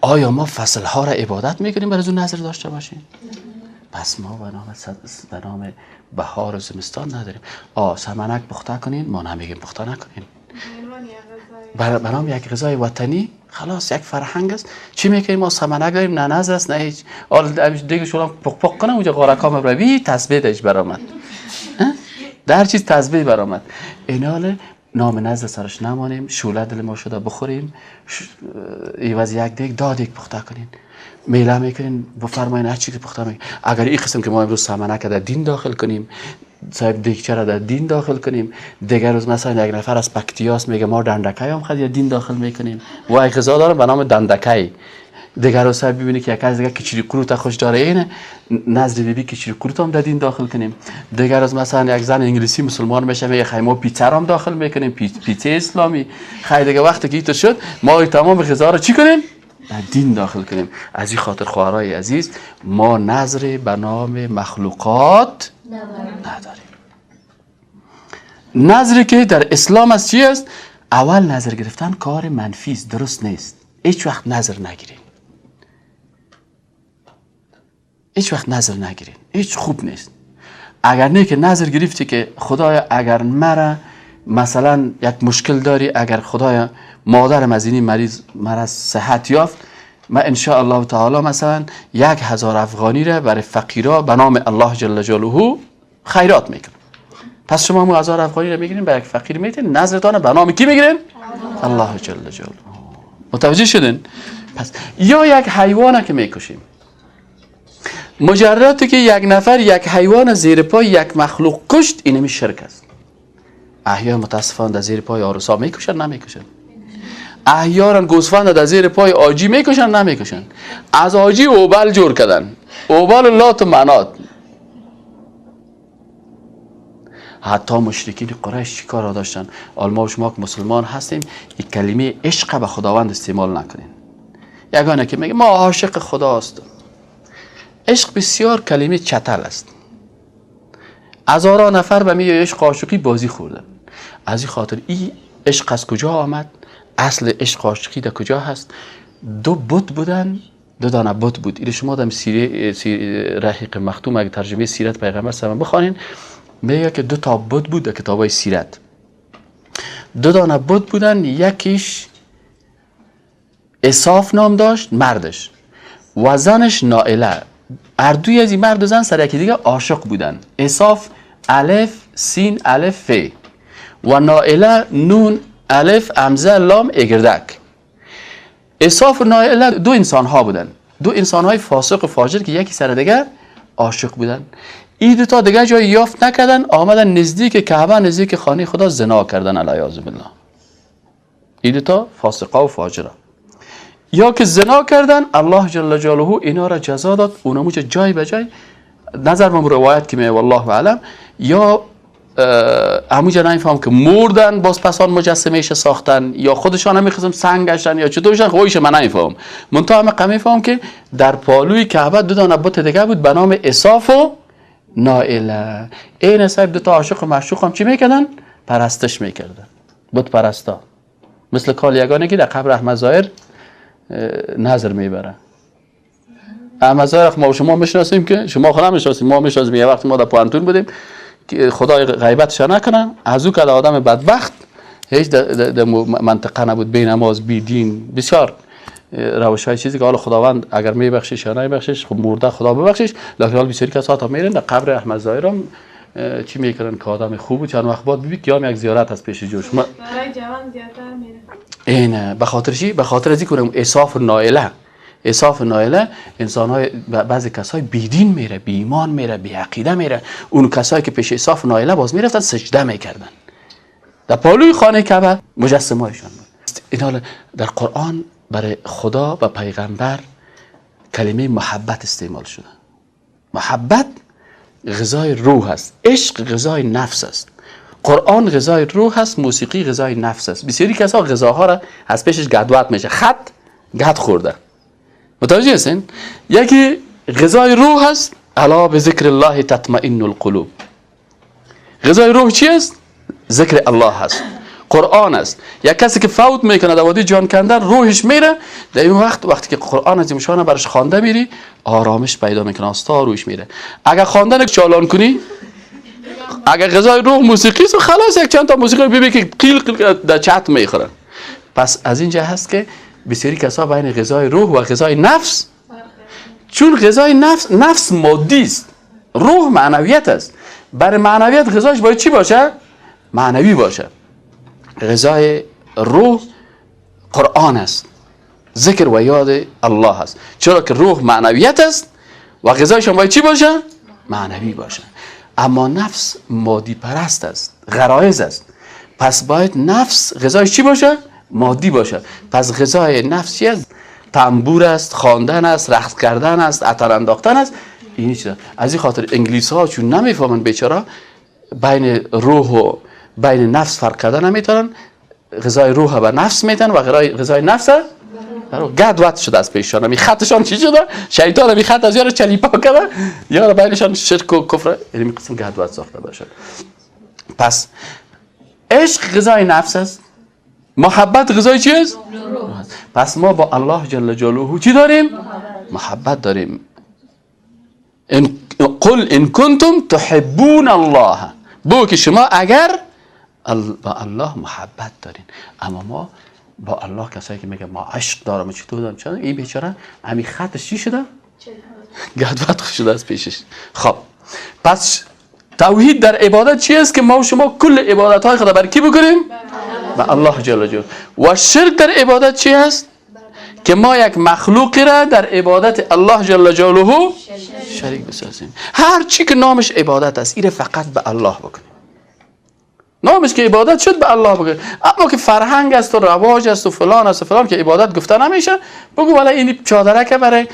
آیا ما فصل ها را عبادت میکنیم بر از اون نظر داشته باشیم؟ پس ما به نام بهار و زمستان نداریم. سمنک پخته کنین، ما نمیگیم پخته نکنین. به نام یک غذای وطنی، خلاص یک فرهنگ است. چی میکنیم؟ ما سمنک داریم، نه نظر است نه هیچ. دیگه شما پق پق کنم اونجا قارکا مبروی تسبیح دش برآمد. در چیز تسبیح برآمد. اینال نام نظر سرش نمانیم، شوله دل ما شده بخوریم، عوض یک دیگ داد یک پخته کنین. میله میکنین بفرمایین هر چی که پخته میکنین. اگر این قسم که ما امروز سمنک در دین داخل کنیم، صاحب دیگچه را در دین داخل کنیم، دیگر روز مثلا یک نفر از پکتیاس میگه ما دندکای هم خود یا دین داخل میکنیم و یک غذا دارم به نام دندکای. دیگر روز صاحب ببینی که یک از دیگه کچری قروت خوش داره، اینه نظر بی بی کچری قروت هم در دین داخل کنیم. دیگر روز مثلا یک زن انگلیسی مسلمان میشه میگه خیلی ما پیتزا هم داخل میکنیم، پیتزا اسلامی. خیلی دیگه وقتی که اینطور شد ما تمام غذا رو چی کنیم؟ در دین داخل کنیم. از این خاطر خواهرای عزیز ما نظر به نام مخلوقات نداریم. نظری که در اسلام از چی است؟ اول نظر گرفتن کار منفی است، درست نیست. هیچ وقت نظر نگیرین، هیچ وقت نظر نگیرین، هیچ خوب نیست. اگر نه که نظر گرفتی که خدایا اگر مرا مثلا یک مشکل داری، اگر خدایا مادرم از این مریض مرض صحت یافت، من ان شاء الله تعالی مثلا 1000 افغانی را برای فقیرا به نام الله جل جلاله خیرات میکنم. پس شما هم 1000 افغانی را میگیرین به یک فقیر میتین، نظرتان به نام کی میگیرین؟ الله جل جلاله. متوجه شدین؟ پس یا یک حیوانه که میکشیم، مجرد که یک نفر یک حیوان زیر پای یک مخلوق کشت، اینمی شرک است. احیا متاسفانه در زیر پای آرسا میکشن نمیکشن؟ احیانا گوسفند در زیر پای آجی میکشن نمیکشن؟ از آجی اوبل جور کردن، اوبل لات و منات. حتی مشرکین قریش چی کار داشتن؟ ما و شما که مسلمان هستیم یک کلمه عشق به خداوند استعمال نکنین. یگانه که میگه ما عاشق خدا هستیم. عشق بسیار کلمه چتل است. هزاران نفر به میگه عشق عاشقی بازی خوردن. از این خاطر این عشق از کجا آمد؟ اصل عشق عاشقی در کجا هست؟ دو بت بودن، دو دانه بت بود. این شما در سیره رحیق مختوم اگه ترجمه سیرت پیغمبر صلی بخوانین میگه که دو تا بت بود در کتابای سیرت. دو دانه بت بودن، یکیش اساف نام داشت مردش و زنش نائله. هر دوی از این مرد و زن سر یکی دیگه عاشق بودن. اساف الف سین الف ف و نائله نون الف همزه لام اگردک. اساف و نائله دو انسان ها بودن، دو انسان های فاسق و فاجر که یکی سر دیگه عاشق بودن. این دو تا دیگه جای یافت نکردن، آمدن نزدیک کعبه، نزدیک خانه خدا زنا کردن علیاذ بالله. این دو تا فاسقا و فاجرا یا که زنا کردن، الله جل جلاله اینا را جزا داد. اونمو جای به جای نظر من روایت که می والله اعلم یا همونجا نمیفهم که مردن باز پسان مجسمه ایش ساختن یا خودشان هم میخواستن سنگ گشتن یا چطور شدن، خب من نمیفهم. منتها همه میفهم که در پالوی کعبه دو دانه بت دیگه بود به نام اساف و نائله. این صاحب دو تا عاشق و معشوق هم چی میکردن؟ پرستش میکردن، بت پرستا، مثل کال یگانه که در قبر احمد ظاهر نظر میبره. احمد ظاهر ما و شما میشناسیم که شما خود میشناسیم، ما میشناسیم. یه وقت ما در پوهنتون بودیم که خدای غیبتش نکنه، از او که آدم بدبخت هیچ در منطقه نبود، بی نماز، بی دین، بسیار روش های چیزی که حالا خداوند اگر میبخشش یا نمیبخشش، خب مرده خدا ببخشش، لکن حال بسیاری کسا تا میرن در قبر احمد ظاهر هم چی میکنن که آدم خوب بود. چند وقت بعد ببین قیام یک زیارت از پیش جوش برای جوان زیادتر میره. اینه به خاطر چی؟ به خاطر از اینکه اساف نائله، اساف نائله انسان های بعضی کسای بیدین میره، بی ایمان میره، بی عقیده میره. اون کسایی که پیش اساف نائله باز میرفتن سجده میکردن در پالوی خانه کعبه، مجسمه هایشان بود. این حال در قرآن برای خدا و پیغمبر کلمه محبت استعمال شده. محبت غذای روح است، عشق غذای نفس است. قرآن غذای روح است، موسیقی غذای نفس است. بسیاری کسا غذاها را از پیشش گدوت میشه، خط گد خورده. متوجه هستین؟ یکی غذای روح است، الا بذکر الله تطمئن القلوب. غذای روح چی است؟ ذکر الله است، قرآن است. یک کسی که فوت میکنه در وادی جان کندن، روحش میره، در این وقت وقتی که قرآن از شانه برش خوانده میری، آرامش پیدا میکنه، آستا روحش میره. اگر خواندن چالان کنی، اگر غذای روح موسیقی است، خلاص یک چند تا موسیقی ببین که قیل قیل در چت میخورن. پس از اینجا هست که بسیاری کسا بین غذای روح و غذای نفس، چون غذای نفس، نفس مادی است، روح معنویت است. برای معنویت غذایش باید چی باشه؟ معنوی باشه. غذای روح قرآن است، ذکر و یاد الله است. چرا که روح معنویت است و غذایش هم باید چی باشه؟ معنوی باشه. اما نفس مادی پرست است، غرایز است. پس باید نفس غذایش چی باشه؟ مادی باشه. پس غذای نفس چی است؟ تنبور است، خواندن است، رقص کردن است، عطر انداختن است. این چیزا. از این خاطر انگلیس ها چون نمیفهمن بیچاره، بین روح و بین نفس فرق کردن نمیتونن، غذای روح به نفس میتن و غذای نفس گد وط شده از پیششان. می خطشان چی شده؟ شیطان می خط از یارو چلیپا کرده، یارو بینشان شرک و کفر، یعنی قسم گد وط ساخته باشد. پس عشق غذای نفس است، محبت غذای چی است؟ پس ما با الله جل جلاله چی داریم؟ محبت داریم. ان قل ان کنتم تحبون الله، بگو که شما اگر با الله محبت دارین. اما ما با الله کسایی که میگه ما عشق دارم چطور دارم چرا، این بیچاره همین خطش چی شده؟ گدوت شده از پیشش. خب پس توحید در عبادت چی است؟ که ما و شما کل عبادت های خدا بر کی بکنیم؟ به الله جل جلاله. و شرک در عبادت چی است؟ که ما یک مخلوقی را در عبادت الله جل جلاله شریک بسازیم. هر چی که نامش عبادت است، ایره فقط به الله بکنیم. نامش که عبادت شد به الله بکنیم. اما که فرهنگ است و رواج است و فلان است و فلان که عبادت گفته نمیشه، بگو والا این چادرک برای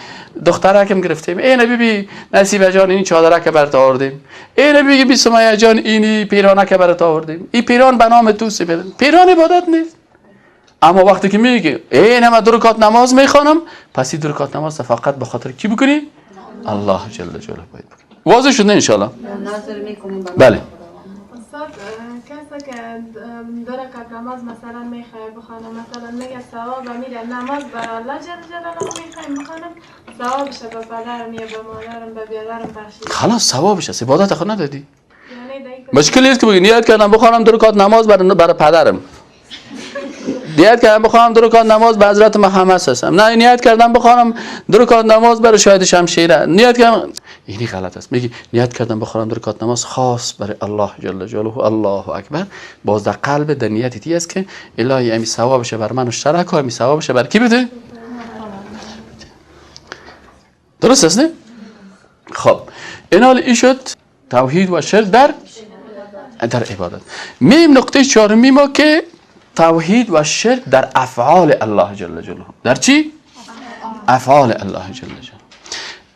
دخترکم گرفتیم، این بی بی نصیبه جان این چادرک برات آوردیم، این بی بی سمیه جان اینی پیرانک برات آوردیم، این پیران به نام تو سپیدن. پیران عبادت نیست. اما وقتی که میگه این ما دو رکعت نماز میخوانم، پس این دو رکعت نماز فقط به خاطر کی بکنی؟ الله جل جلاله باید بکنی. واضح شد ان شاء الله؟ بله. استاد کسی که دو رکعت نماز مثلا میخواد بخونه، مثلا میگه ثواب میره نماز برای الله جل جلاله میخوایم بخونم، ثوابش به پدرم یا به مادرم به برادرم بخشید. خلاص ثوابش است، عبادت خود ندادی. مشکل نیست که بگی نیت کردم بخوانم دو رکعت نماز برای پدرم، نیت کردم بخوانم دو رکعت نماز به حضرت محمد صلی الله علیه و آله، نه نیت کردم بخوانم دو رکعت نماز برای شاهد شمشیره، نیت کردم. اینی غلط است. میگی نیت کردم بخوانم دو رکعت نماز خاص برای الله جل جلاله، الله اکبر. باز در قلب در نیت تی است که الهی امی ثوابش بر من اشتراک و امی ثوابش بر کی بده؟ درست است نه؟ خب این حال ای شد توحید و شرک در عبادت. میم نقطه چهارمی ما که توحید و شرک در افعال الله جل جلاله. در چی؟ افعال الله جل جلاله.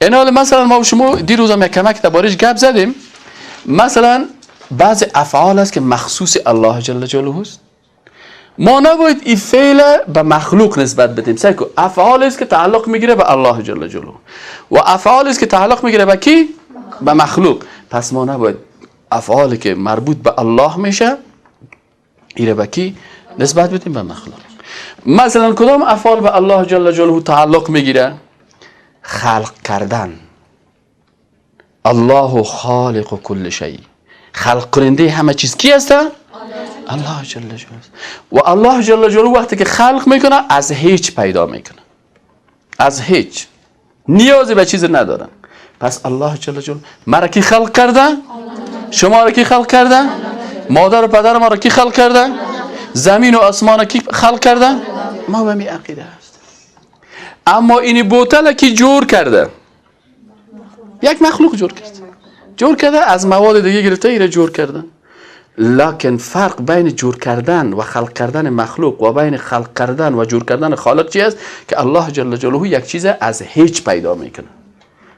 این حال مثلا ما شما دیروز هم یک کمک دربارش گپ زدیم. مثلا بعض افعال است که مخصوص الله جل جلاله است. ما نباید این فعل به مخلوق نسبت بدیم. سعی کن افعال است که تعلق میگیره به الله جل جلاله و افعال است که تعلق میگیره به کی؟ به مخلوق. پس ما نباید افعالی که مربوط به الله میشه ایره به کی نسبت بدیم؟ به مخلوق. مثلا کدام افعال به الله جل جلاله تعلق میگیره؟ خلق کردن. الله خالق کل شیء، خلق کننده همه چیز کی هست؟ الله جل جلاله. و الله جل جلاله وقتی که خلق میکنه از هیچ پیدا میکنه، از هیچ، نیازی به چیز نداره. پس الله جل جلاله مرا کی خلق کرده؟ شما را کی خلق کرده؟ مادر و پدر ما را کی خلق کرده؟ زمین و آسمان را کی خلق کرده؟ ما به می عقیده هست. اما این بوتل کی جور کرده؟ یک مخلوق جور کرده، جور کرده از مواد دیگه گرفته ایره جور کرده. لکن فرق بین جور کردن و خلق کردن مخلوق و بین خلق کردن و جور کردن خالق چی است؟ که الله جل جلاله یک چیز از هیچ پیدا میکنه.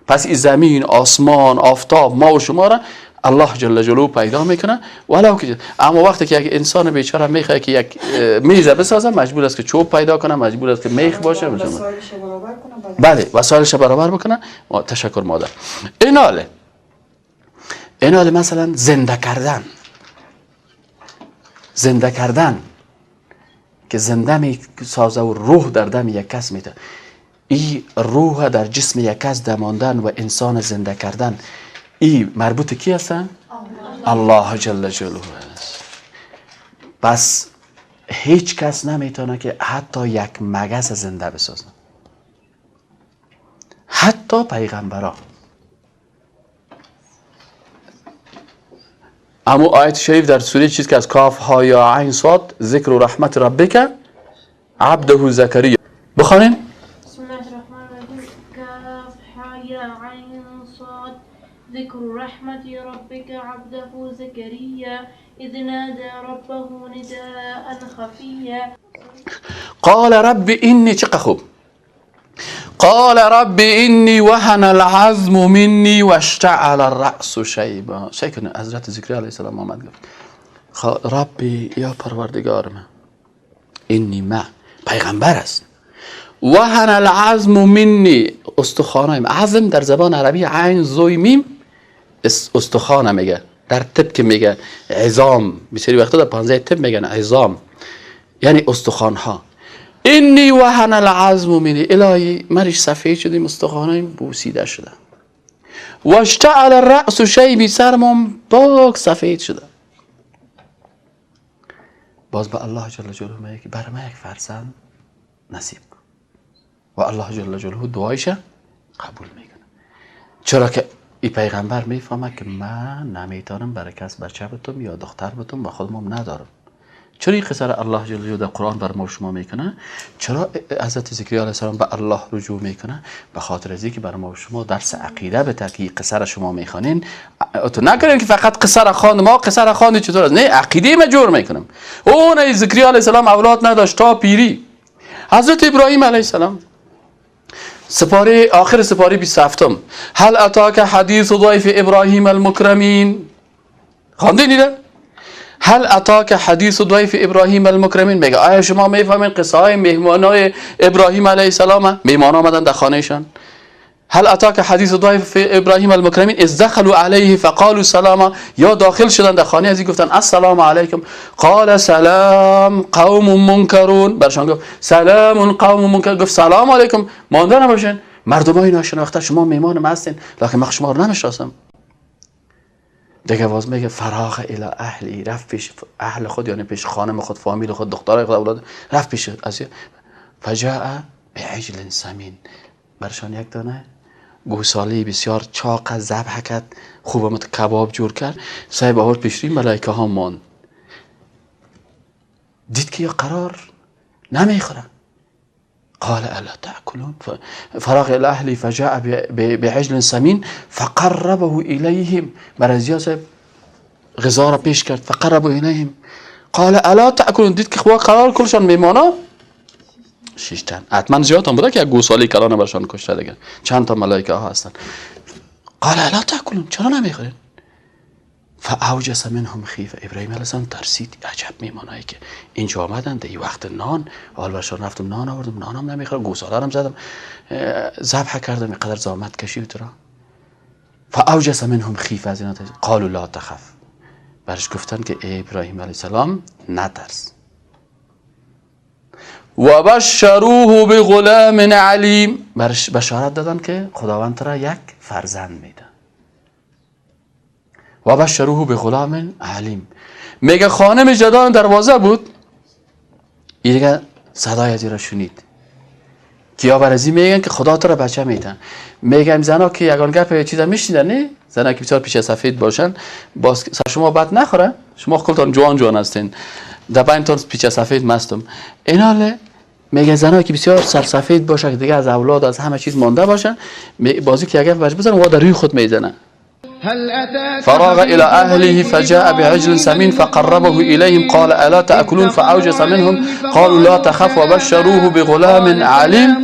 پس این زمین، آسمان، آفتاب، ما و شما را الله جل جلاله پیدا میکنه. ولو که اما وقتی که یک انسان بیچاره میخواد که یک میز بسازه، مجبور است که چوب پیدا کنه، مجبور است که میخ باشه، بله وسایلش برابر بکنه. تشکر مادر. ایناله مثلا زنده کردن، زنده کردن که زنده می سازه و روح در دم یک کس میده. این روح در جسم یک کس دماندن و انسان زنده کردن، این مربوط کی هستن؟ الله جل جلاله است. پس هیچ کس نمیتونه که حتی یک مگس زنده بسازه، حتی پیغمبرا. اما آیت شریف در سوره چیز که از کاف ها یا عین صاد، ذکر و رحمت ربک عبده زکریا. بخوانین. بسم الله الرحمن الرحیم. کاف ها یا عین صاد ذکر رحمت ربک عبده زکریا اذ نادى ربه نداء خفیا قال رب انی، چقدر خوب، قال رب انی وهن العظم منی واشتعل الرأس شیبا. شکن حضرت زکریا علیه السلام آمد گفت ربی، یا پروردگار من، انی ما پیغمبر است، وهن العظم منی، استخوانم، عظم در زبان عربی عین زوی میم استخوانه میگه، در طب که میگه عظام، بسیاری وقتا در پانزه طب میگن عظام، یعنی استخوانها. انی وهن العظم منی، الهی مرش سفید شدیم، استخوانایم بوسیده شده، واشتعل الرأس شیبی، سرمون پاک سفید شده. باز به الله جل جلاله میگه که برای من یک فرزند نصیب کن، و الله جل جلاله دعایش قبول میکنه. چرا که ای پیغمبر میفهمه که من نمیتونم برای کس بچه بتم یا دختر بتم و خودم ندارم. چرا این قصه را الله جل جلاله در قرآن بر ما شما میکنه؟ چرا حضرت زکریا علیه السلام به الله رجوع میکنه؟ به خاطر از اینکه بر ما شما درس عقیده بده که این قصه را شما میخوانین، تو نکنین که فقط قصه را خواند، ما قصه را خواندیم چطور است؟ نه، عقیده ما جور میکنم. اون زکریا علیه السلام اولاد نداشت تا پیری. حضرت ابراهیم علیه السلام سپاره آخر سپاره 27 هل اتاک حدیث ضیف ابراهیم المکرمین، خواندین اینه؟ هل اتاک حدیث ضیف ابراهیم المکرمین، میگه آیا شما میفهمین قصه های مهمانای ابراهیم علیه السلام؟ مهمان آمدن در خانهشان. هل اتاک حدیث ضیف ابراهیم المکرمین اذ دخلوا علیه فقالوا سلاما، یا داخل شدن در خانه از گفتن السلام علیکم، قال سلام قوم منکرون، برشان گفت سلام قوم منکر، گفت سلام علیکم، مانده نباشین مردمای ناشناخته، شما مهمان ما هستین لکن من شما رو نمیشناسم. دیگه باز میگه فراغ الی اهلی، رفت پیش اهل خود، یعنی پیش خانم خود، فامیل خود، دخترای خود، اولاد، رفت پیش از فجاء بعجل سمین، برشان یک دانه گوساله بسیار چاق ذبح کرد، خوب کباب جور کرد، صاحب آورد پیش روی ملائکه ها ماند. دید که یا قرار نمیخوره. قال الا تأكلون، فراغ الى اهلی فجاء بعجل سمین فقربه الیهم، برازیا صاحب غذا را پیش کرد، فقربه الیهم قال الا تأكلون، دید که خوا قرار کلشان میمانا شیشتن، حتما زیاد هم بوده که یک گوساله کلان برشان کشته دیگه، چند تا ملائکه ها هستن. قال الا تأكلون، چرا نمیخورین؟ فاوجس منهم خیفه. ابراهیم علیه السلام ترسید، عجب میمانایی که اینجا آمدن در وقت نان، حال برشان رفتم نان آوردم، نانم نمیخورم، گوساله رم زدم، ذبح کردم، اینقدر زحمت کشید تو را. فاوجس منهم خیفه، از اینا ترسید. قالوا لا تخف، برش گفتن که ای ابراهیم علیه السلام نترس. و بشروه بغلام علیم، برش بشارت دادن که خداوند را یک فرزند میده. و بشروه بغلام علیم. میگه خانم جدان دروازه بود، این دیگه صدای از را شنید. کیا برازی میگن که خدا تو را بچه میدن. میگم زنا که یگان گپ چیزا میشنیدن، نه زنا که بسیار پیش سفید باشن باز سر شما بد نخوره، شما کلتان جوان جوان هستین، در بینتون پیچ سفید مستم. ایناله میگه زنایی که بسیار سرسفید باشه که دیگه از اولاد از همه چیز مانده باشن، بازی که اگه باش بزنن و در روی خود میزنن. فراغ الى اهله فجاء بعجل سمين فقربه اليهم قال الا تاكلون فاوجس منهم قالوا لا تخف وبشروه بغلام عليم.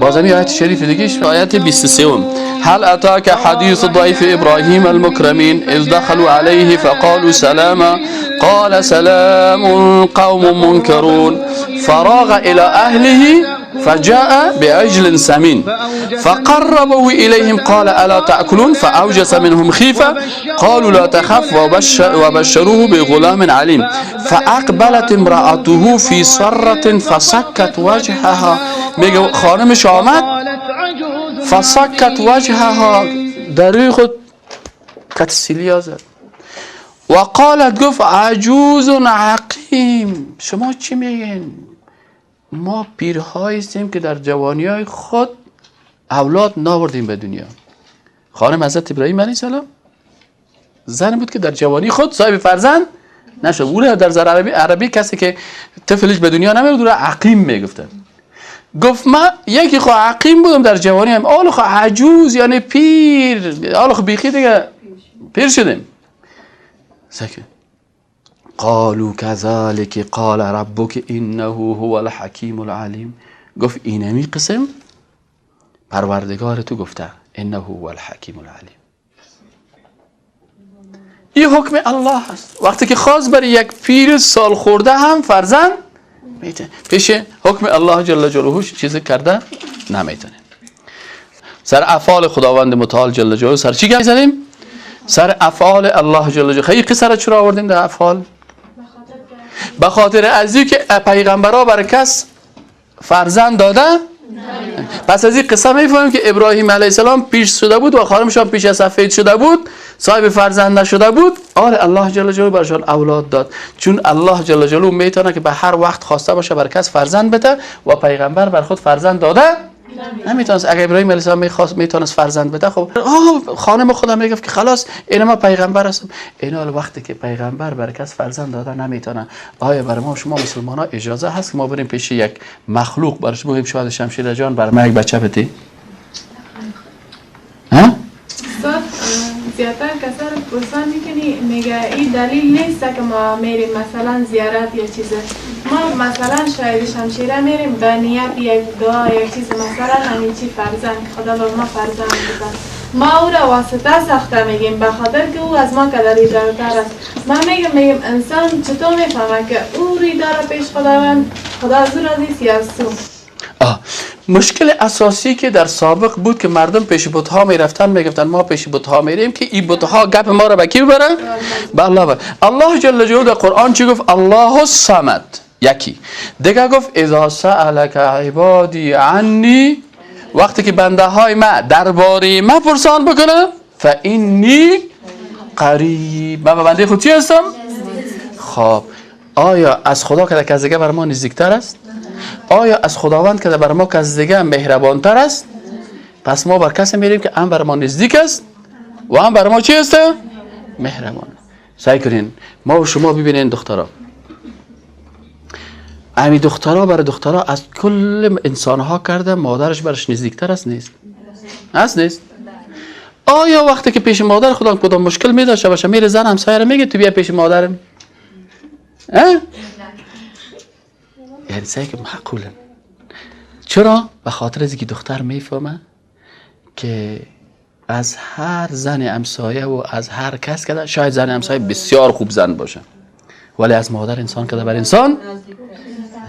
بازمی آیت شریف دیگه، آیت 23. هل اتاك حديث ضيف ابراهيم المكرمين اذ دخلوا عليه فقالوا سلاما قال سلام قوم منكرون فراغ الى اهله فجاء بعجل سمين فقربه إليهم قال ألا تأكلون فأوجس منهم خيفة قالوا لا تخف وبشروه بغلام عليم فأقبلت امرأته في سرة فسكت وجهها. میگه خانمش آمد، فسکت وجهها، در روی خود کتسیلیا زد. و قالت، گفت عجوز عقیم. شما چی میگین؟ ما پیرهایی هستیم که در جوانی‌های خود اولاد ناوردیم به دنیا. خانم حضرت ابراهیم علیه السلام زن بود که در جوانی خود صاحب فرزند نشد. او را در عربی کسی که طفلش به دنیا نمیاد او را عقیم میگفتن. گفت من یکی خو عقیم بودم در جوانی هم، آل خو عجوز یعنی پیر، آل خو بیخی دیگه پیر شدیم. سکه قالوا كذلك قال ربك انه هو الحكيم العليم. گفت اینمی قسم پروردگار تو گفته، انه هو الحکیم العلیم. این حکم الله است. وقتی که خواست برای یک پیر سال خورده هم فرزند میته، پیش حکم الله جل جلاله چیزی کرده نمیتونه. سر افعال خداوند متعال جل جلاله سر چی گپ زدیم؟ سر افعال الله جل جلاله. خیلی قصه را چرا آوردیم در افعال؟ به خاطر از اینکه پیغمبرا بر کس فرزند داده. پس از این قصه میفهمیم که ابراهیم علیه السلام پیش شده بود و خانمش پیش سفید شده بود، صاحب فرزند نشده بود. آره الله جل جلاله برشان اولاد داد، چون الله جل جلاله میتونه که به هر وقت خواسته باشه بر کس فرزند بده و پیغمبر بر خود فرزند داده نمیتونست. اگر ابراهیم علیه السلام میخواست میتونست فرزند بده، خب خانم خودم میگفت که خلاص اینا ما پیغمبر هستم. اینا وقتی که پیغمبر بر کس فرزند داده نمیتونه، آیا برای ما شما مسلمان ها اجازه هست که ما بریم پیش یک مخلوق برش بگیم شاید شمشیر جان بر ما یک بچه بده؟ ها؟ استاد زیادتر کسا رو پرسان میکنی میگه این دلیل نیست که ما میریم مثلا زیارت یا چیزه. ما مثلا شاید شمشیره میریم به نیت یک دعا یک چیز، مثلا همین چی فرزند خدا به ما فرزند بده، ما او را واسطه ساخته میگیم به خاطر که او از ما کدری دارتر است. ما میگم انسان چطور میفهمه که او روی داره پیش خداوند، خدا از او راضی است یا از تو؟ مشکل اساسی که در سابق بود که مردم پیش بت‌ها میرفتن، میگفتن ما پیش بت‌ها میریم که این بت‌ها گپ ما را به کی ببرن؟ به الله ببرن. الله جل جلاله در قرآن چی گفت؟ الله الصمد. یکی دیگه گفت اذا سألک عبادی عنی، وقتی که بنده های ما درباره ما پرسان بکنه، فانی قریب، من به بنده خود چی هستم؟ خب آیا از خدا که کس دیگه بر ما نزدیکتر است؟ آیا از خداوند که بر ما کس دیگه مهربانتر است؟ پس ما بر کسی میریم که هم بر ما نزدیک است و هم بر ما چی است؟ مهربان. سعی کنین ما و شما ببینین دخترا، امی دخترا بر دخترا از کل انسانها کرده مادرش برش نزدیکتر است نیست؟ است نیست؟ آیا وقتی که پیش مادر خدا کدام مشکل می داشته باشه میره زن همسایه رو میگه تو بیا پیش مادرم؟ اه؟ یعنی سعی که معقوله. چرا؟ به خاطر از اینکه دختر میفهمه که از هر زن همسایه و از هر کس که شاید زن همسایه بسیار خوب زن باشه، ولی از مادر انسان که بر انسان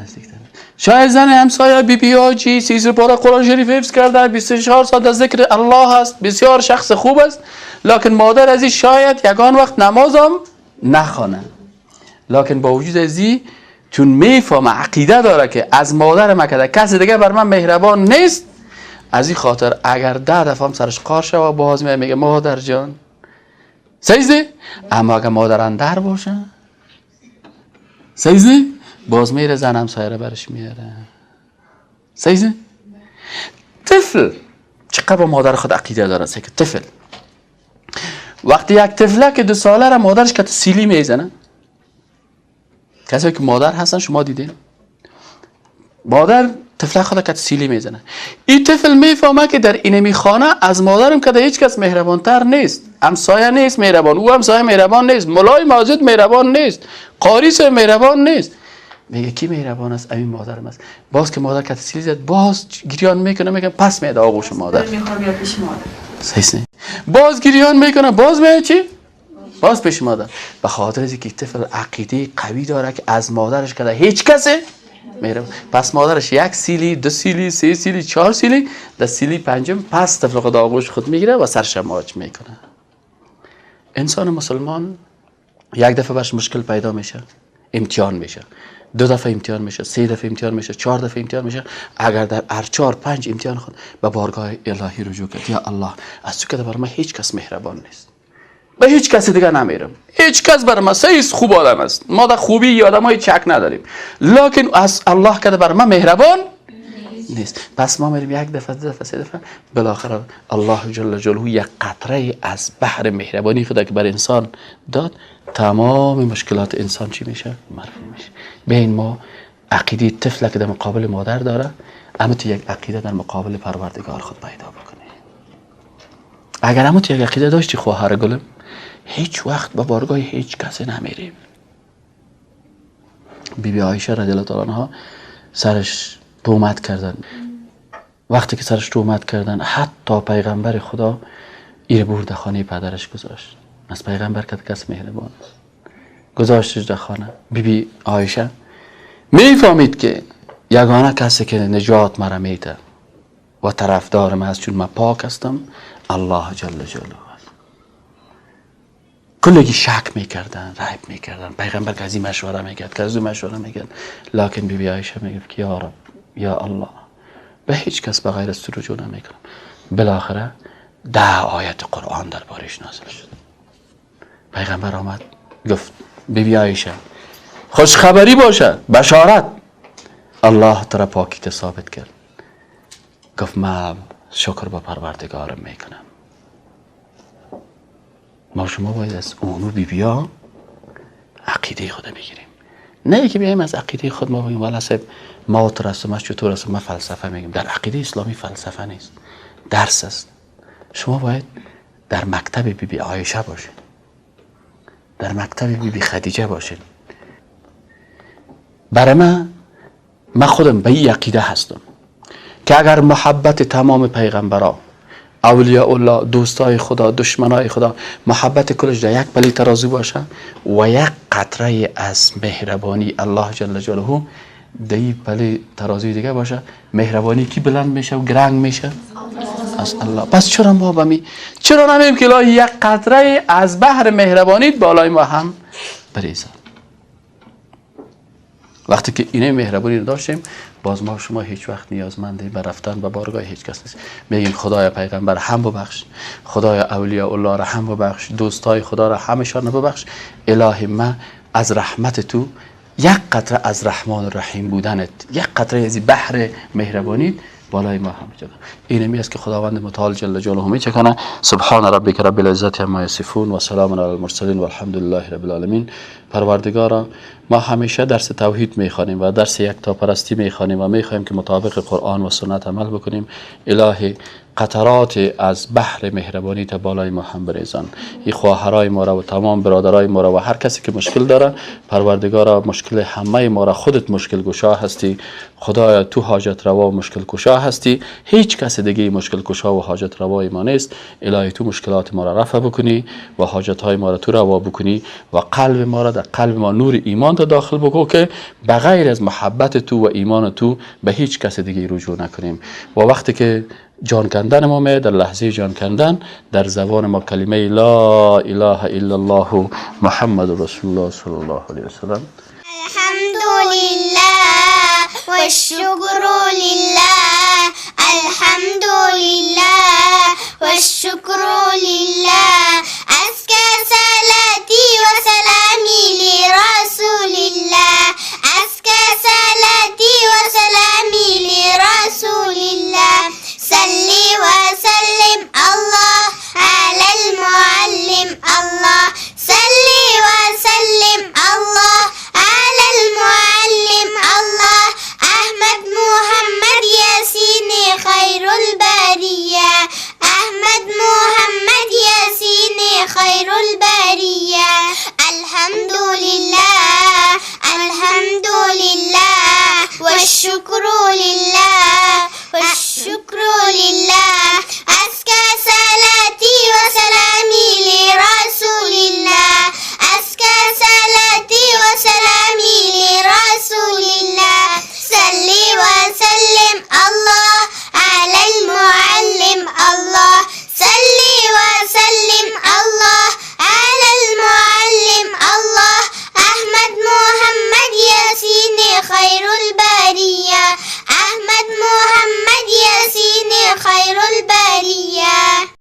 نزدیکتر. شاید زن همسایه بی بی آجی 30 پاره قرآن شریف حفظ کرده، 24 ساعت در ذکر الله است، بسیار شخص خوب است، لکن مادر از این شاید یگان وقت نمازم نخوانه، لکن با وجود از این چون میفهمه عقیده داره که از مادر ما که کسی دیگه بر من مهربان نیست، از این خاطر اگر 10 دفعه هم سرش قار شوه باز میگه مادر جان سیزه. اما اگر مادر اندر باشه سیزه باز میره زن همسایه رو برش میاره. سیزه طفل چقدر با مادر خود عقیده داره. سیزه طفل وقتی یک طفله که 2 ساله را مادرش که سیلی میزنه، کسی که مادر هستن شما دیدین مادر طفل خود که سیلی میزنه، این طفل میفهمه که در اینمی خانه از مادرم که هیچ کس مهربانتر نیست، همسایه نیست مهربان، او همسایه مهربان نیست، ملای مسجد مهربان نیست، قاری صاحب مهربان نیست. میگه کی مهربان است؟ امین مادرم است. باز که مادر که سیلی زد باز گریان میکنه، میگه پس میاد آغوش مادر، میخوام بیاد پیش مادر. صحیح باز گریان میکنه، باز میاد چی؟ باز پیش مادر. به خاطر اینکه طفل عقیده قوی داره که از مادرش که هیچ کسی مهربان. پس مادرش 1 سیلی، 2 سیلی، 3 سیلی، 4 سیلی، در سیلی پنجم پس طفل خود آغوش خود میگیره و سرش ماچ میکنه. انسان مسلمان یک دفعه برش مشکل پیدا میشه، امتحان میشه، 2 دفعه امتحان میشه، 3 دفعه امتحان میشه، 4 دفعه امتحان میشه. اگر در هر 4 5 امتحان خود به بارگاه الهی رجوع کرد، یا الله از تو که بر من هیچ کس مهربان نیست، به هیچ کسی دیگه نمیرم، هیچ کس بر من سیس خوب آدم است، ما در خوبی آدمای چک نداریم، لکن از الله که بر من مهربان نیست. پس ما میریم 1 دفعه، 2 دفعه، 3 دفعه، بالاخره الله جل جلاله یک قطره از بحر مهربانی خدا که بر انسان داد، تمام مشکلات انسان چی میشه؟ مرفوع میشه. بین ما عقیده طفل که در مقابل مادر داره، اما تو یک عقیده در مقابل پروردگار خود پیدا بکنه. اگر اما تو یک عقیده داشتی خواهر گلم، هیچ وقت به بارگاه هیچ کسی نمیریم. بی بی عایشه رضی الله تعالی عنها سرش تهمت کردن. وقتی که سرش تهمت کردن، حتی پیغمبر خدا ایر برد خانه پدرش گذاشت. از پیغمبر که کس مهربان است، گذاشتش در خانه. بی بی عایشه میفهمید که یگانه کسی که نجات مرا میده و طرفدار من است، چون من پاک هستم، الله جل جلاله. کلگی شک میکردن، ریب میکردن، پیغمبر که از این مشوره میکرد، که از اون مشوره میکرد، لکن بی بی عایشه میگفت که یا رب، یا الله، به هیچ کس به غیر از تو رجوع نمیکنم. بالاخره 10 آیت قرآن دربارش نازل شد. پیغمبر آمد گفت بی بی عایشه خوشخبری باشه، بشارت، الله تو را پاکیت ثابت کرد. گفت من شکر با پروردگارم میکنم. ما شما باید از اونو بی بیا عقیده خود بگیریم، نه اینکه بیایم از عقیده خود ما بگیم والا صاحب ما ترسم چطور است، ما فلسفه میگیم. در عقیده اسلامی فلسفه نیست، درس است. شما باید در مکتب بی بی عایشه باشید، در مکتب بی بی خدیجه باشید. برای من خودم به این عقیده هستم که اگر محبت تمام پیغمبران، اولیاء الله، دوستای خدا، دشمنای خدا، محبت کلش در یک پلی ترازو باشه و یک قطره از مهربانی الله جل جلاله در این پلی ترازوی دیگه باشه، مهربانی کی بلند میشه و گرنگ میشه؟ از الله. پس چرا ما بمی چرا نمیم که الهی یک قطره از بحر مهربانیت بالای ما هم بریزن؟ وقتی که اینه مهربانی رو داشتیم، باز ما شما هیچ وقت نیازمند به رفتن به بارگاه هیچ کس نیست. میگیم خدایا پیغمبر هم ببخش، خدایا اولیاء الله را هم ببخش، دوستای خدا را همشان ببخش، الهی من از رحمت تو یک قطره از رحمان الرحیم بودنت، یک قطره از بحر مهربانی بالای ما هم بجا. اینمی است که خداوند متعال جل جلاله میچکنه. سبحان ربک رب العزت عما یصفون و سلام علی المرسلین و الحمد لله رب العالمین. پروردگارا، ما همیشه درس توحید میخوانیم و درس یکتاپرستی میخوانیم و میخواهیم که مطابق قرآن و سنت عمل بکنیم. الهی قطرات از بحر مهربانی تا بالای ما هم بریزان. این خواهرای ما را و تمام برادرای ما را و هر کسی که مشکل داره، پروردگارا مشکل همه ما را خودت مشکل گشا هستی. خدایا تو حاجت روا و مشکل کشا هستی، هیچ کس دیگه مشکل کشا و حاجت روای ما نیست. الهی تو مشکلات ما را رفع بکنی و حاجت های ما را تو روا بکنی و قلب ما را، در قلب ما نور ایمان تا داخل بکن که بغیر از محبت تو و ایمان تو به هیچ کس دیگه رجوع نکنیم. و وقتی که جان کندن ما می، در لحظه جان کندن در زبان ما کلمه لا اله الا الله محمد رسول الله صلی الله علیه وسلم. الحمد لله والشكر لله، الحمد لله والشكر لله، أزكى صلاتي وسلامي لرسول الله، أزكى صلاتي وسلامي لرسول الله، صلي وسلم الله على المعلم الله، صلي وسلم الله على المعلم الله، أحمد محمد ياسين خير البرية، أحمد محمد ياسين خير البرية، الحمد لله الحمد لله والشكر لله والشكر لله، أزكى صلاتي وسلامي لرسول الله، أزكى صلاتي وسلامي